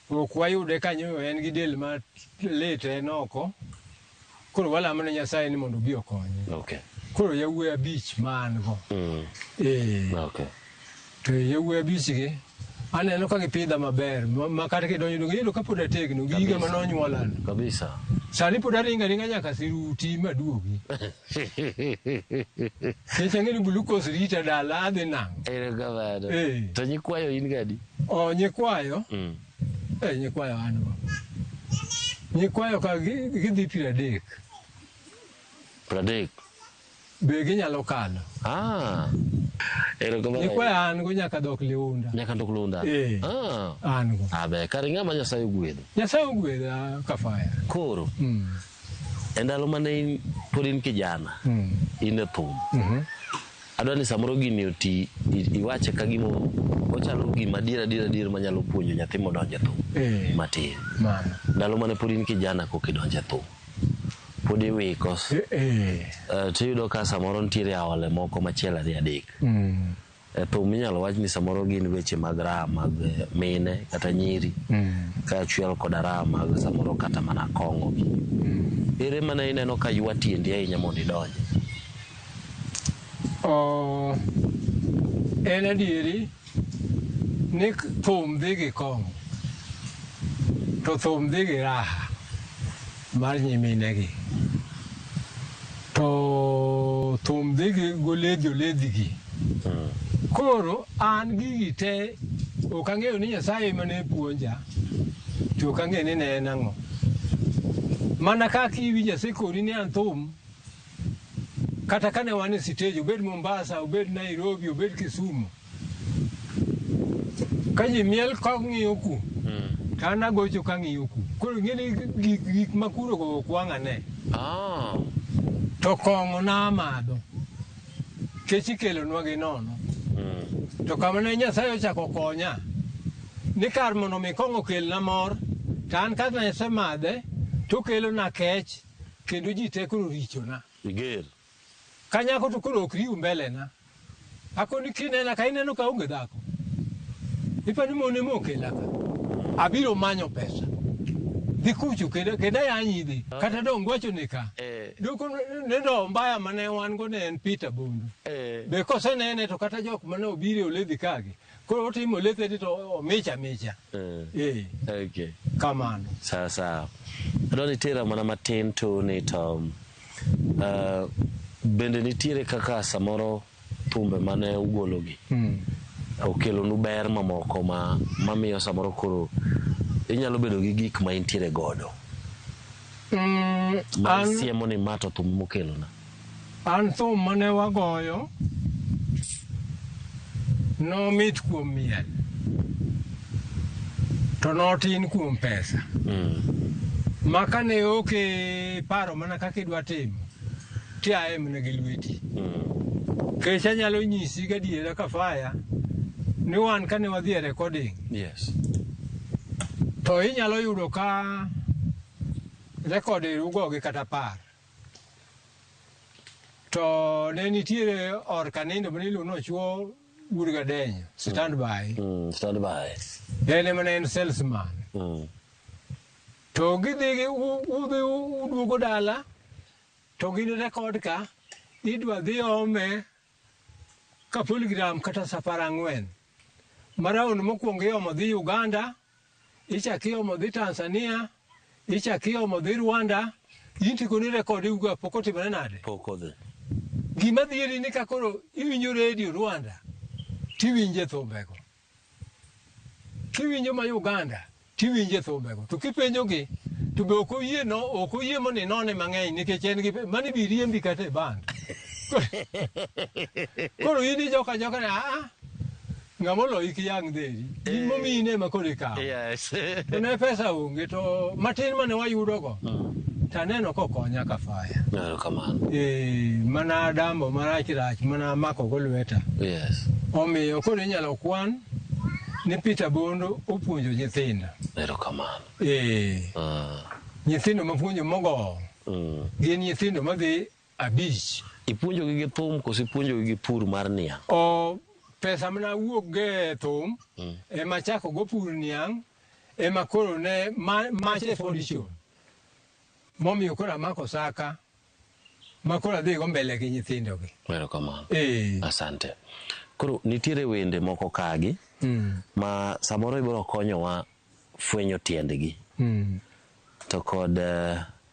Ok wayude kanyo en gi del ma lit en oko. Koro walamo ne Nyasaye ni mondo obi okonye. Okay. Koro yawuoyi abich ma an go. Okay. To yawuoyi abich gi aneno ka gipidha maber ma kata kidonjo donge iyudo ka pod ategno gi higa mane onyuolano. Kabisa. Sani pod aringo aringa nyaka Siruti maduogi. Nikech ang'e ni glucose rita dala adhi nang'o. Erokamano. Eh. To nyikwayo in gadi? O nyikwayo. Eh nyikwayo an go. Nyikwayo ka gidhi 30. 30. Be ginyalo kalo. Ah. Erokamano. Nyikwayo an go nyaka dhok Liunda. Nyaka dhok Liunda. Eh. Ah. An go. Ah be kare ng'ama Nyasaye ogwedho. Nyasaye ogwedha Kafaya. Koro. E ndalo mane in pod in kijana. In e thum. Adwa ni samoro gini oti iwache ka gima ochalo gima adier adier adier manyalo puonjo nyathi modonjo e thum. Matin. Mano. Ndalo mane pod in kijana koka idonjo e thum. Pod iwiko. Tiyudo ka samoro nitiere aole moko machiel ariyo adek. E thum inyalo wach ni samoro gin weche mag raha mag mine kata nyiri. Kaachiel koda raha mag samoro kata mana kong'o gi. Ere mana ineno ka ywa tiendi ahinya mondo idonji? En adieri ni thum dhi gi kong'o to thum dhi gi raha mar nyiminegi to thum dhi gi goledhi oledhi gi. Koro an gigi te ok ang'eyo ni Nyasaye ema ne puonja to ok ang'eyo ni ne en ang'o. Mana kaka iwinjo asekoni ni an thum kata kane wan e stage obed Mombasa, obed Nairobi, obed Kisumu. Ka ji miel ka ng'iyo ku, to an agocho ka ng'iyo ku. Koro ing'e ni gik ma kuro go ok wang' ane. To kong'o namadho. Kech ikelonwa gi nono. To kama ne Nyasaye ochako konya, ni kar mondo mi kong'o okelna mor, to an ka nasemadhe, to okelona kech, kendo ji te koro richona. Iger. Kanyako to koro ok riw mbele na. Akoni kinena ka ineno ka aonge dhako. Ipani mon ema okela ka. Abiro manyo pesa. Dhi kucho kendo kendo ayanyi idhi. Kata dong wacho ni ka. Doko nendo mbaya mane wan go ne en Peter Bondo. Be kosenene to kata jok mane obiro e oledhi kagi. Koro otimo olethe to omicha micha. Okay. Kamano. Sawa sawa. Adwa ni tera mana matin to ni to bende nitiere kaka samoro thumbe mane ugologi okelonu ber mamoko ma mamiyo samoro koro inyalo bedo gi gik ma intiere godo ma siemo ni ma to thum mokelona. An thum mane wagoyo nomit kuom miel to notin kuom pesa. Ma kane ok paro mana kaka idwa timo tiaye mana gi lweti. Kech anyalo nyisi gadiera Kafaya ni wan kane wadhi e recording. Yes. To inyalo yudo ka record ugogi kata 10. To ne nitiere or kanindo mane iluongo ni Ochuo Wuod Gadenyo, stand by. Stand by. En ema ne en salesman. To gidhi gi udhi uduogo dala to gin record ka idwa dhi ome ka polygram kata safar 4. Ma round mokwongo iomo dhi Uganda, ichak iomo dhi Tanzania, ichak iomo dhi Rwanda, in to ikoni record uga pok otimore nade? Pok odhi. Gima dhieri ni ka koro iwinjo redio Rwanda, tiwinje thumbego. Kiwinjo ma Uganda, tiwinje thumbego. To kipenjogi, to be ok oyie no, ok oyie mondo inone mang'eny nikech en gi mani bi riembi kata e band. Koro in ijoka joka ni a ng'ama oloyi kiyang' dheri. In momiyi ne ema koro ikawo. Yes. To ne pesa onge to matin mane wayudogo to aneno kokonya Kafaya. Erokamano. Mana dambo marach rach mana amako go lweta. Yes. Omiyo koro inyalo kwan ni Peter Bondo opuonjo nyithindo. Erokamano. Ee. Nyithindo mapuonjo mogowo gin nyithindo madhi 5. Ipuonjogi gi thum koso ipuonjogi gi pur mar niang'? O pesa mana wuok go e thum ema chako go pur niang' ema koro ne mache foundation. Momiyo koro amako saka ma koro adhi go mbele gi nyithindo gi. Erokamano. Ee. Asante. Koro nitiere wende moko kagi ma samoro ibiro konyowa fwenyo tiendgi to kod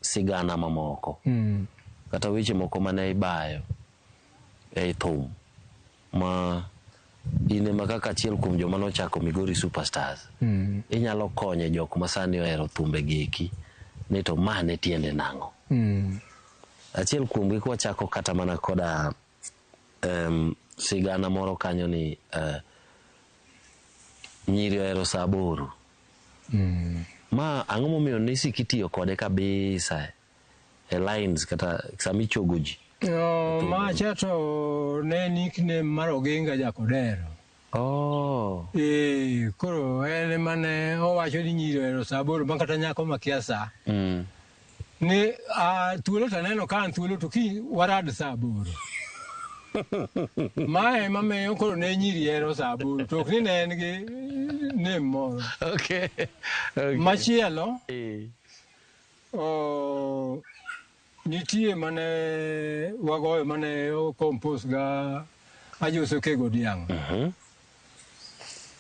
sigana mamoko kata weche moko mane ibayo ei thum ma in ema kaka achiel kuom joma nochako Migori Superstars inyalo konyo jok ma sani ohero thumbe gi eki ni to ma ne tiende nang'o. Achiel kuomgi kwachako kata mana koda sigana moro kanyo ni nyiri ohero saa 8. Ma ang'o momiyo nisik itiyo kode kabisa e lines kata sama ichogo ji? No, macha to ne nickname mar Oginga Jakodero. Oh. Koro en mane owacho ni nyiri ohero saa 8 ma kata nyako makia saa. Ni thuolo to aneno ka an thuolo to ki warad saa 8. Mae ema miyo koro ne nyiri hero saa 8 to ok ni ne en gi name moro. Okay. Machielo nitie mane wagoyo mane okompos ga Ajoso Kego Diang'.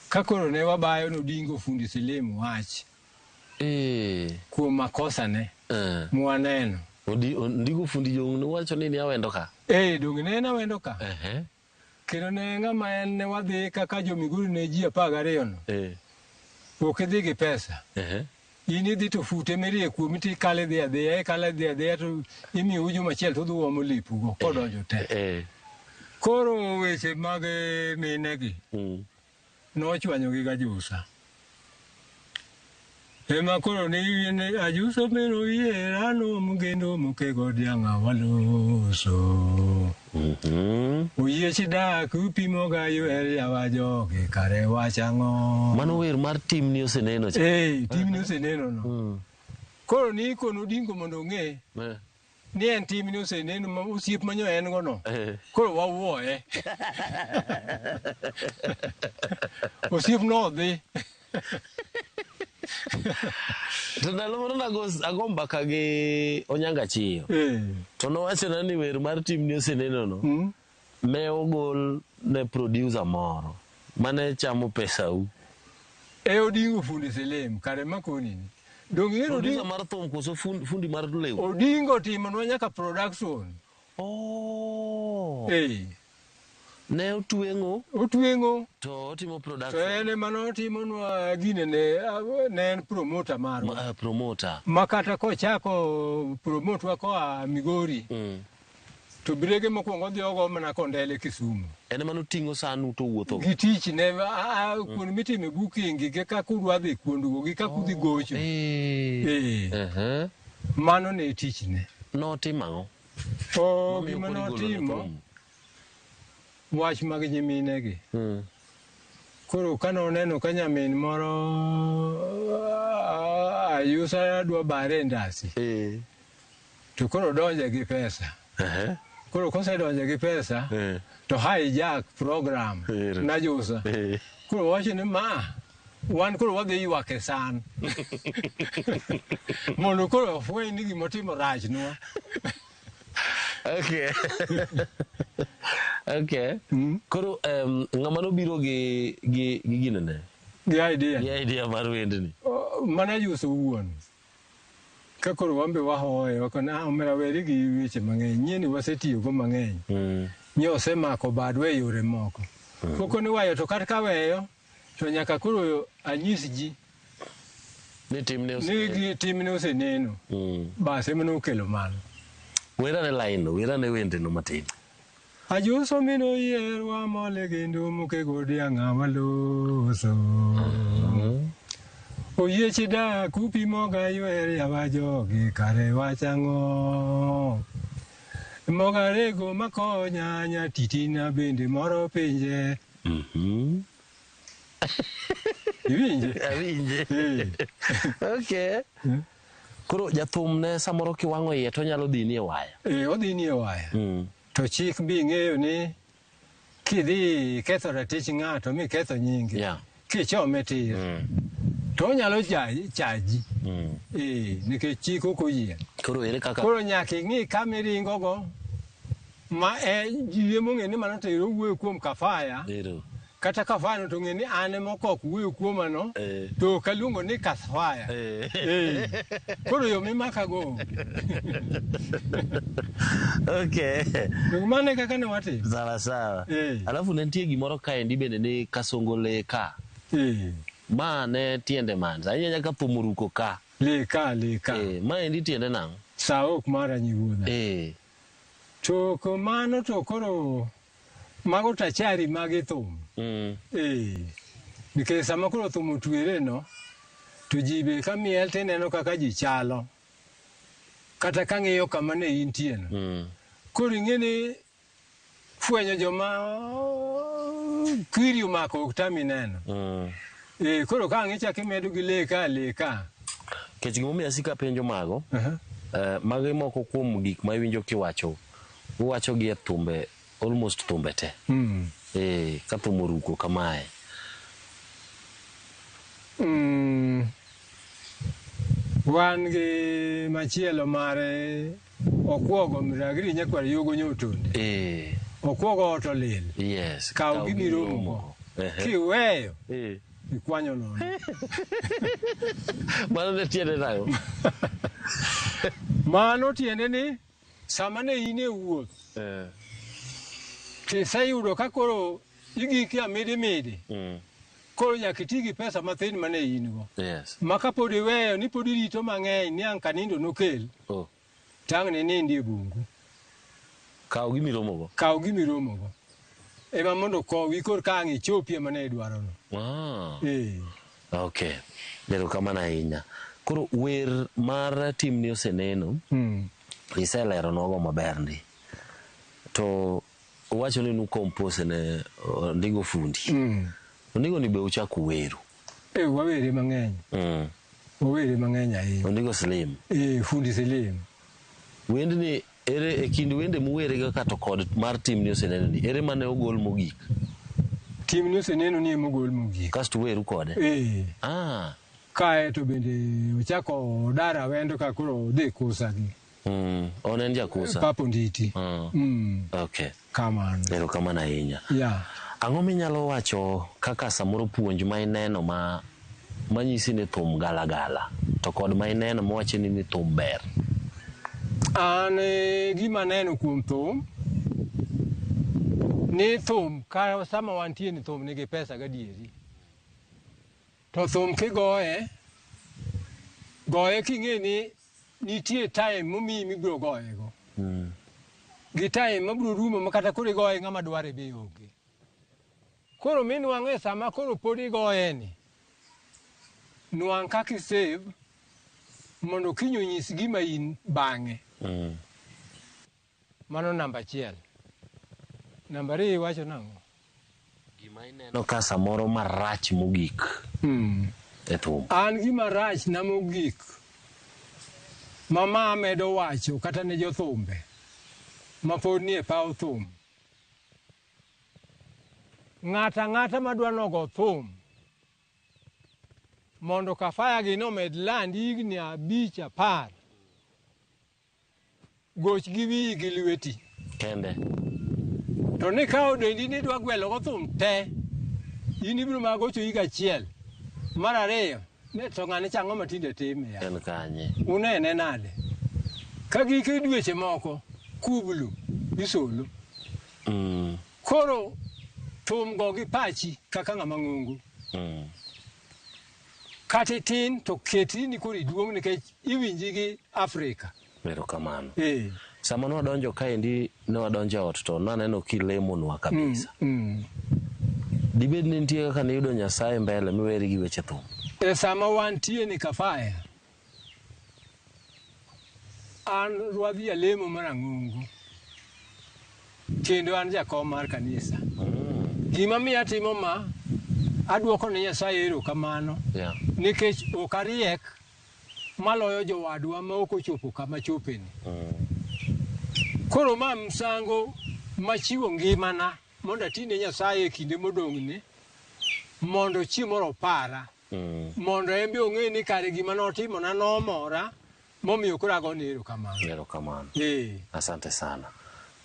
Ka koro ne wabayo nodingo fundi Silim wach. Kuom makosa ne mwaneno. Ondigo fundi jong nowacho ni awendo ka. Donge ne en awendo ka. Kendo ne ng'ama en ne wadhi kaka jo Migori ne ji 12 no. Ok idhi gi pesa. In idhi to fute mirie kuomi to ikale dhi adhiya, ikale dhi adhiya to imiyo uju machielo to udhi uomo lepugo kodonjo te. Koro weche mag minegi nochwanyogi gajusa. Ema koro ni ajuso mero yiera nomgendo mokego diang' waloso. Oyiechi dak upimo ga ywer yawa jogi kare wach ang'o. Mano wer mar timni oseneno cha. Timni oseneno no. Koro ni kono Odingo mondo ong'e ni en timni oseneno ma osiep manyo en go no. Koro wawuoye. Osiep no odhi. To ndalo moro nago mbaka gi Onyango Achiyo. To nowachona ni wer mar timni oseneno no ne ogol ne producer moro mane chamo pesau. Odingo fundi Silim kare makoni ni. Donge ing'eyo Producer mar thum koso fundi mar lewni? Odingo timonwa nyaka production. Ne otweng'o. Otweng'o. To otimo production. To en ema notimonwa gine ne en promoter marwa. Promoter. Ma kata kochako promote wa koa Migori. To brege mokwongo odhi ogo mana Kondele Kisumu. En ema noting'o sanu to wuotho. Gi tich ne kuond mitime booking gi kaka udwa dhi kuondgo gi kaka udhi gocho. Mano ne tichne. Notimo ang'o? Gima notimo wach mag nyiminegi. Koro kane oneno ka nyamin moro Ayusa dwa bare e ndasi. To koro donje gi pesa. Koro kosedonje gi pesa to hijack program najusa. Koro wacho ni ma wan koro wadhi ywak e san. Mondo koro ofweny ni gimotimo rachnwa. Okay. Okay. Koro ng'ama nobiro gi ginene? Gi idea. Gi idea mar wendni. Mana Ayuso owuon. Ka koro wan be wahoye, wakona omera weri gi weche mang'eny. Nyieni wasetiyogo mang'eny. Nye osemako badwa e yore moko. Pok ni wayo to kata ka weyo to nyaka koro anyis ji ni timne oseneno. Ni timne oseneno. Bas ema nokelo mano. Werane line no, werane wende no matin. Ajuso mino yierwa mole kendo mokego diang' waloso. Oyiechi dak upimo ga ywer yawa jogi kare wach ang'o. Moga rego makonya nyatitina bende moro pinje. Iwinje? Awinje. Okay. Koro jathum ne samoro kiwang'o iye to onyalo dhi ni e waya. Odhi ni e waya. To chik bi ng'eyo ni kidhi ketho ratich ng'ato miketho nyinge. Kichome tir. To onyalo chaji. Nikech chik ok oyie. Koro ere kaka Koro nyaka ing'i kama iringogo ma ji emong'e ni mano to ero wuoyo kuom Kafaya. Kata Kafaya no to ng'e ni an ema ok wuoyo kuoma no to ok aluongo ni Kafaya. Koro yo mimakago. Okay. Mano e kaka ne watimo. Sawa sawa. Alafu ne nitie gimoro kaendi bende ni Kasongo le ka. Ma ne tiende man. Sani nyaka thum oruko ka. Le ka, le ka. Ma endi tiende nang'o? Sa ok mara nyiwuodha. To mano to koro mago tachari mage thum. Nikech sama koro thum otwere no, to ji be ka miel tineno kaka ji chalo. Kata ka ng'iyo kama ne intie no. Koro ing'e ni fwenyo joma kwiri omako ok tami neno. Koro ka ang' ichako imedo gi le ka le ka. Nikech gimomiyo asiko apenjo mago, magi moko kuom gik ma iwinjo kiwacho, uwacho gi e thumbe, almost thumbe te. Ka thum oruko kamae. Wan gi machielo mare okuogo miragri nyakwar yogo nyotonde. Okuogo ot olil. Yes. Kaw gimiromo. Kiweyo. Ikwanyo nono. Mano ne tiende nang'o? Mano tiende ni sama ne in e wuoth. Tiseyudo ka koro igik ya midi midi. Koro nyaka iti gi pesa mathin mane in go. Yes. Ma kapod iweyo ni pod irito mang'eny ni ang' kanindo nokel. Tang' ne nindi e bungu. Kaw gimiromogo. Kaw gimiromogo. Ema mondo kowi kor ka ang' ichopie mane idwarono. Okay. Erokamano ahinya. Koro wer mar Timni Oseneno, iseleronwago maber ndi. To uwacho ni nukompose ne Ondigo Fundi. Ondigo ni be uchako weru. Wawere mang'eny. Wawere mang'eny ahinya. Ondigo Slim. Fundi Slim. Wendni ere e kind wende muwere kaka to kod mar Timni Oseneno ni ere mane ogol mogik? Timni Oseneno ni ema ogol mogik. Kasto weru kode? Kae to bende ochako odar awendo ka koro odhi kusa gi. On en jakusa. Papa Onditi. Okay. Kamano. Erokamano ahinya. Yeah. Ang'o minyalo wacho kaka samoro puonj ma ineno ma manyisi ni thum galagala to kod ma ineno mawacho ni thum ber? An gima aneno kuom thum ni thum ka sama wantie ni thum nigi pesa gadieri. To thum kigoye, goye king'e ni nitie time momiyi mibiro goyego. Gi time mabiro rumo ma kata koro igoye ng'ama dware be onge. Koro minwang'e sama koro pod igoye ni, nwang' kaka isave mondo kiny onyis gima in bang'e. Mano namba achiel. Namba ariyo iwacho nang'o? Gima ineno ka samoro marach mogik e thum. An gima rach na mogik mama amedo wacho kata ne jothumbe ma pod nie paw thum. Ng'ato ang'ata madwa nogo thum mondo Kafaya gi nomed land higni 5 10, goch gi wiyi gi lweti kende. To ni kawo dendi ni idwa gwelo go thum te, in ibiro mana gocho higa achiel. Mar ariyo, ne to ng'ane cha ang'o matinde time ya? En kanye? Unene nade? Ka giko dweche moko, kublu isolo. Koro thum go gi pachi kaka ng'ama ng'ongo. Kata itin to ketri ni koro iduong' nikech iwinji gi Afrika. Erokamano. Sama nwadonjo kaendi, ne wadonjo e ot to naneno kilemonwa kabisa. Dibed ni nitie kaka niyudo Nyasaye mbele miweri gi weche thum? E sama wantie ni Kafaya, an rwadhi alemo mar ang'ongo kendo an jakom mar kanisa. Gima miyo atimo ma, aduoko ne Nyasaye erokamano. Nikech ok ariek maloyo jowadwa ma ok ochopo kama chopeni. Koro ma msango machiwo ngimana mondo ati ne Nyasaye e kinde modong'ni, mondo chieng' moro opara. Mondo en be ong'e ni kare gima notimona nomora, momiyo koro agone erokamano. Erokamano. Asante sana.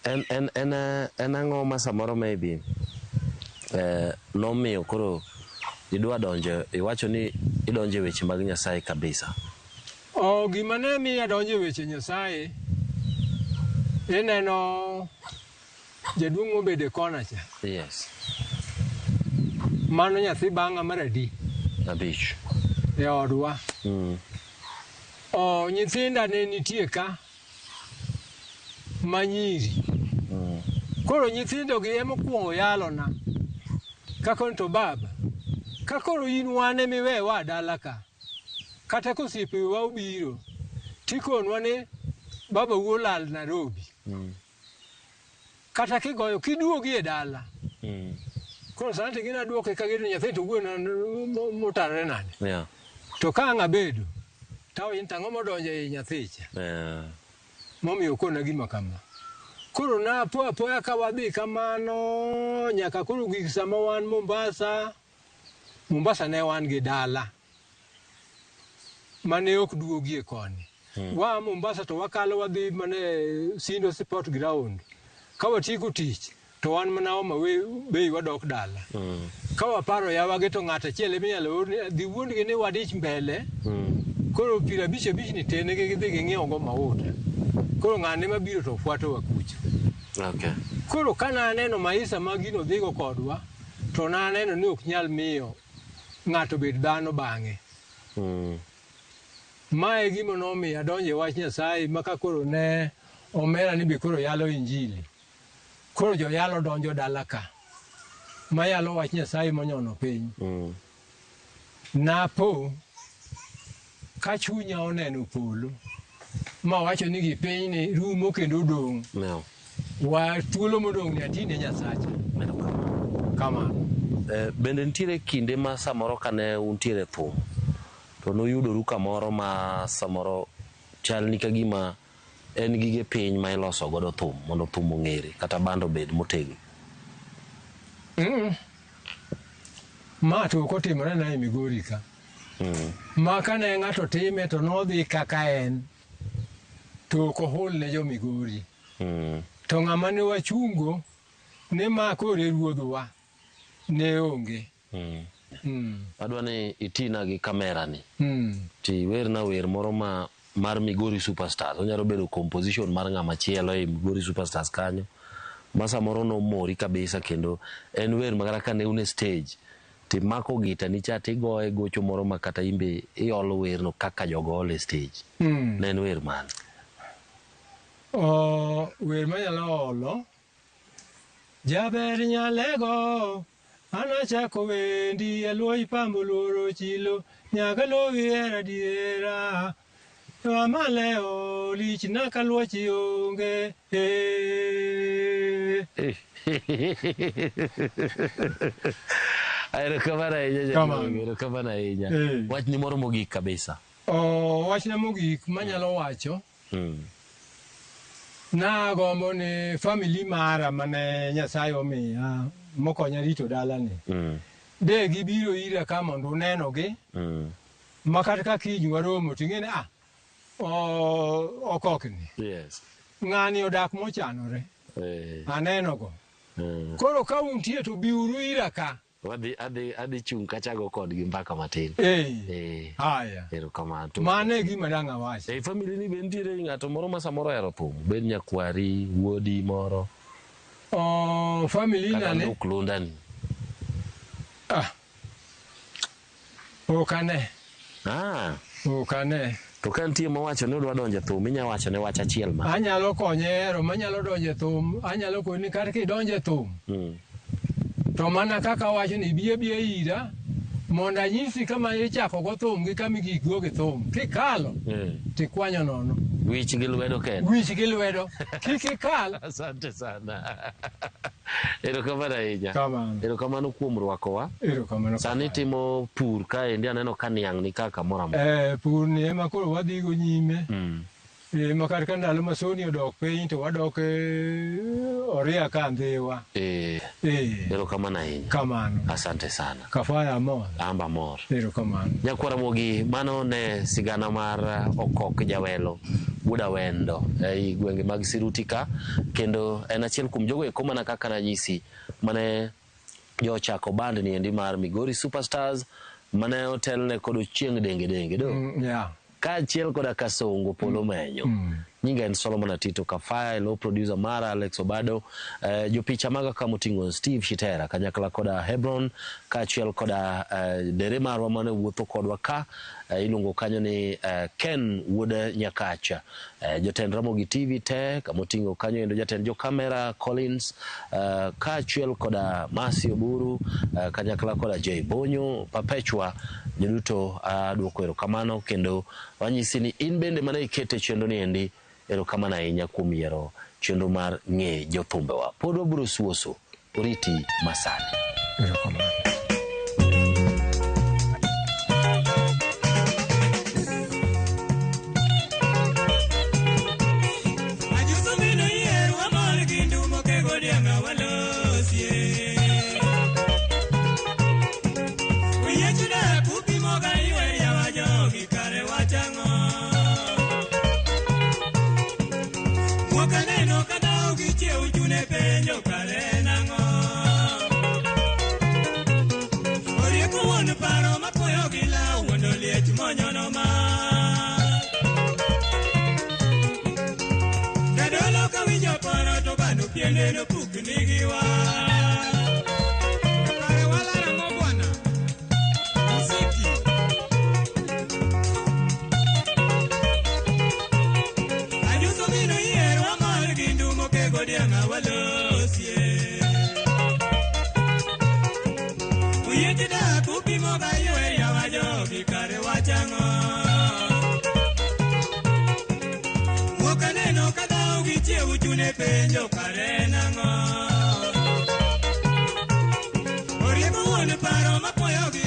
En en en en ang'o ma samoro maybe nomiyo koro idwa donjo iwacho ni idonjo e weche mag Nyasaye kabisa? O gima ne miyo adonjo e weche Nyasaye, ineno jaduong' mobedo e kona cha. Yes. Mano nyathi bang'a mar adi? 5. E odwa. O nyithinda ne nitie ka manyiri. Koro nyithindo gi ema okuongo yalona. Kakoni to baba, ka koro in wan ema iwewa dala ka, kata ka osiepewa obiro, tikonwa ni baba wuo lal Nairobi. Kata kigoyo, kiduogi e dala. Koro sani to gin aduoke ka gino nyathi to wuon motarore nade. To ka ang' abedo, to in tang'o modonjo ei nyathicha. Momiyo okona gima kama. Koro napo apoya ka wadhi kamano nyaka koro gik sama wan Mombasa. Mombasa ne wan gi dala mane ok duogie koni. Waa Mombasa to wakalo wadhi mane Sindo Sport Ground. Ka watieko tich to wan mana Homa Bay wadok dala. Ka waparo yawagi to ng'ato achiel ema inyalo or ni dhi wuondgi ni wadich mbele. Koro 55 ni tenegi gidhi ging'iew go mauta. Koro ng'ane mabiro to fuatowa kucho. Koro ka naneno maisa ma gino dhigo kodwa, to naneno ni ok nyal miyo ng'ato bed dhano bang'e. Mae gima nomiyo adonjo e wach Nyasaye ma ka koro ne omera ni be koro yalo Injili. Koro joyalo donjo dala ka, mayalo wach Nyasaye monyono piny. Napo ka chunya oneno polo, mawacho ni gi piny ni rumo kendo dong'. Wa thuolo modong' ni atine Nyasacha. Kamano. Bende nitiere kinde ma samoro kane untiere thum, to nuyudoru kamoro ma samoro chal ni ka gima en gige piny ma iloso godo thum mondo thum ong'ere kata band obed motegno? Ma to ok otimore na e Migori ka. Ma kane ng'ato time to nodhi kaka en, to ok ohul ne jo Migori. To ng'ama ne wachungo ne ma koro e ruodhwa ne onge. Adwa ni itina gi kamera ni. Ti werna wer moro ma mar Migori Superstars. Onyalo bedo composition mar ng'ama chielo e Migori Superstars kanyo. Ma samoro nomori kabisa kendo en wer ma kata kane un e stage timako gita ni cha tigoye gocho moro ma kata imbe iolo werno kaka jogo olo e stage. Ne en wer mane? Wer manyalo olo. Jaber nyalego anachako wendi aluoyi pambo luoro chilo nyaka lowi hera diera amaleo lich na kaluochi onge. Erokamano ahinya jaduong', erokamano ahinya. Wachni moro mogik kabisa. Wachna mogik manyalo wacho. Nagombo ni family mara mane Nyasaye omiya mokonya rito dalani. De gibiro ira ka mondo unenogi. Ma kata ka kiny waromo ting'e ni okokni. Ng'ani odak mochanore. Anenogo. Koro ka untie to biuru ira ka. Adhi chung' kachago kodgi mbaka matin. Haya. Erokamano. Mano e gima dang' awachi. E family ni be nitiere ng'ato moro ma samoro ohero thum, bed nyakwari, wuodi moro. Family na ne. Kata lunda ni. Ok ane. Ok ane. To ka nitie mowacho ni odwa donjo e thum, inya wacho ne wach achiel ma. Anyalo konye hero, manyalo donjo e thum, anyalo koni ni kata kidonjo e thum. To mana kaka awacho ni bi abiya ira, Mondo anyisi kama ichako go thum gi kama igik go gi thum. Kikalo, tikwanyo nono. Wich gi lwedo kende. Wich gi lwedo. Kik ikal. Asante sana. Erokamano ahinya. Kamano. Erokamano kuom rwakowa. Erokamano. Sani timo pur kaendi aneno ka niang' ni ka kamoro amora. Pur ni ema koro wadhi go nyime. Ma kar ka ndalo ma soni odok piny to wadok e oria ka ndhiwa. Erokamano ahinya. Kamano. Asante sana. Kafaya amor. Amba mor. Erokamano. Nyakwara Mogi, mano ne sigana mar Okok Jawelo wuod Awendo ei gwenge mag Siruti ka, kendo en achiel kuom jogo eko mana kaka nanyisi mane jochako band ni endi mar Migori Superstars mane otelne kod Ochieng' Denge Denge do. Kaachiel koda Kasongo Polo Menyo. Nyinga en Solomon Atito Kafaya, lo producer mara Alex Obado, jopicha maga kamoting'o Steve Shitera kanyakla koda Hebron, kaachiel koda dere marwa mane wuotho kodwa ka, iluongo kanyo ni Ken wuod Nyakacha, jotend Ramogi TV te kamoting'o kanyo endo jatend jo kamera Collins, kaachiel koda Masi Oburu, kanyakla koda Jay Bonyo Perpetua, joduto aduoko erokamano kendo wanyisi ni in bende mane ikete chenro ni endi erokamano ahinya kuom yiero chenro mar ng'e jothumbewa. Pod wabiro suoso oriti masani. Erokamano. Ajuso mino yier wamor gi ndumo kego dianga walosie. Oyiecho dak upimo ga ywer yawa jogi kare wachang'o. Mwaka neno ka dhao gi chiew chune penjo kare nang'o. Orieko wuon paro mapuoyo gi law wuondo liech monyono ma. Jadolo ka winjo poro to bano piende nopukni gi wang'. Kare walaro ang'o bwana? Muziki. Ajuso mino yier wamor gi ndumo kego dianga walosie. Oyiech dak upimo ga ywer yawa jogi kare wachang'o. Wuok aneno ka dhao gi chiew chune penjo kare nang'o. Orieko wuon paro mapuoyo gi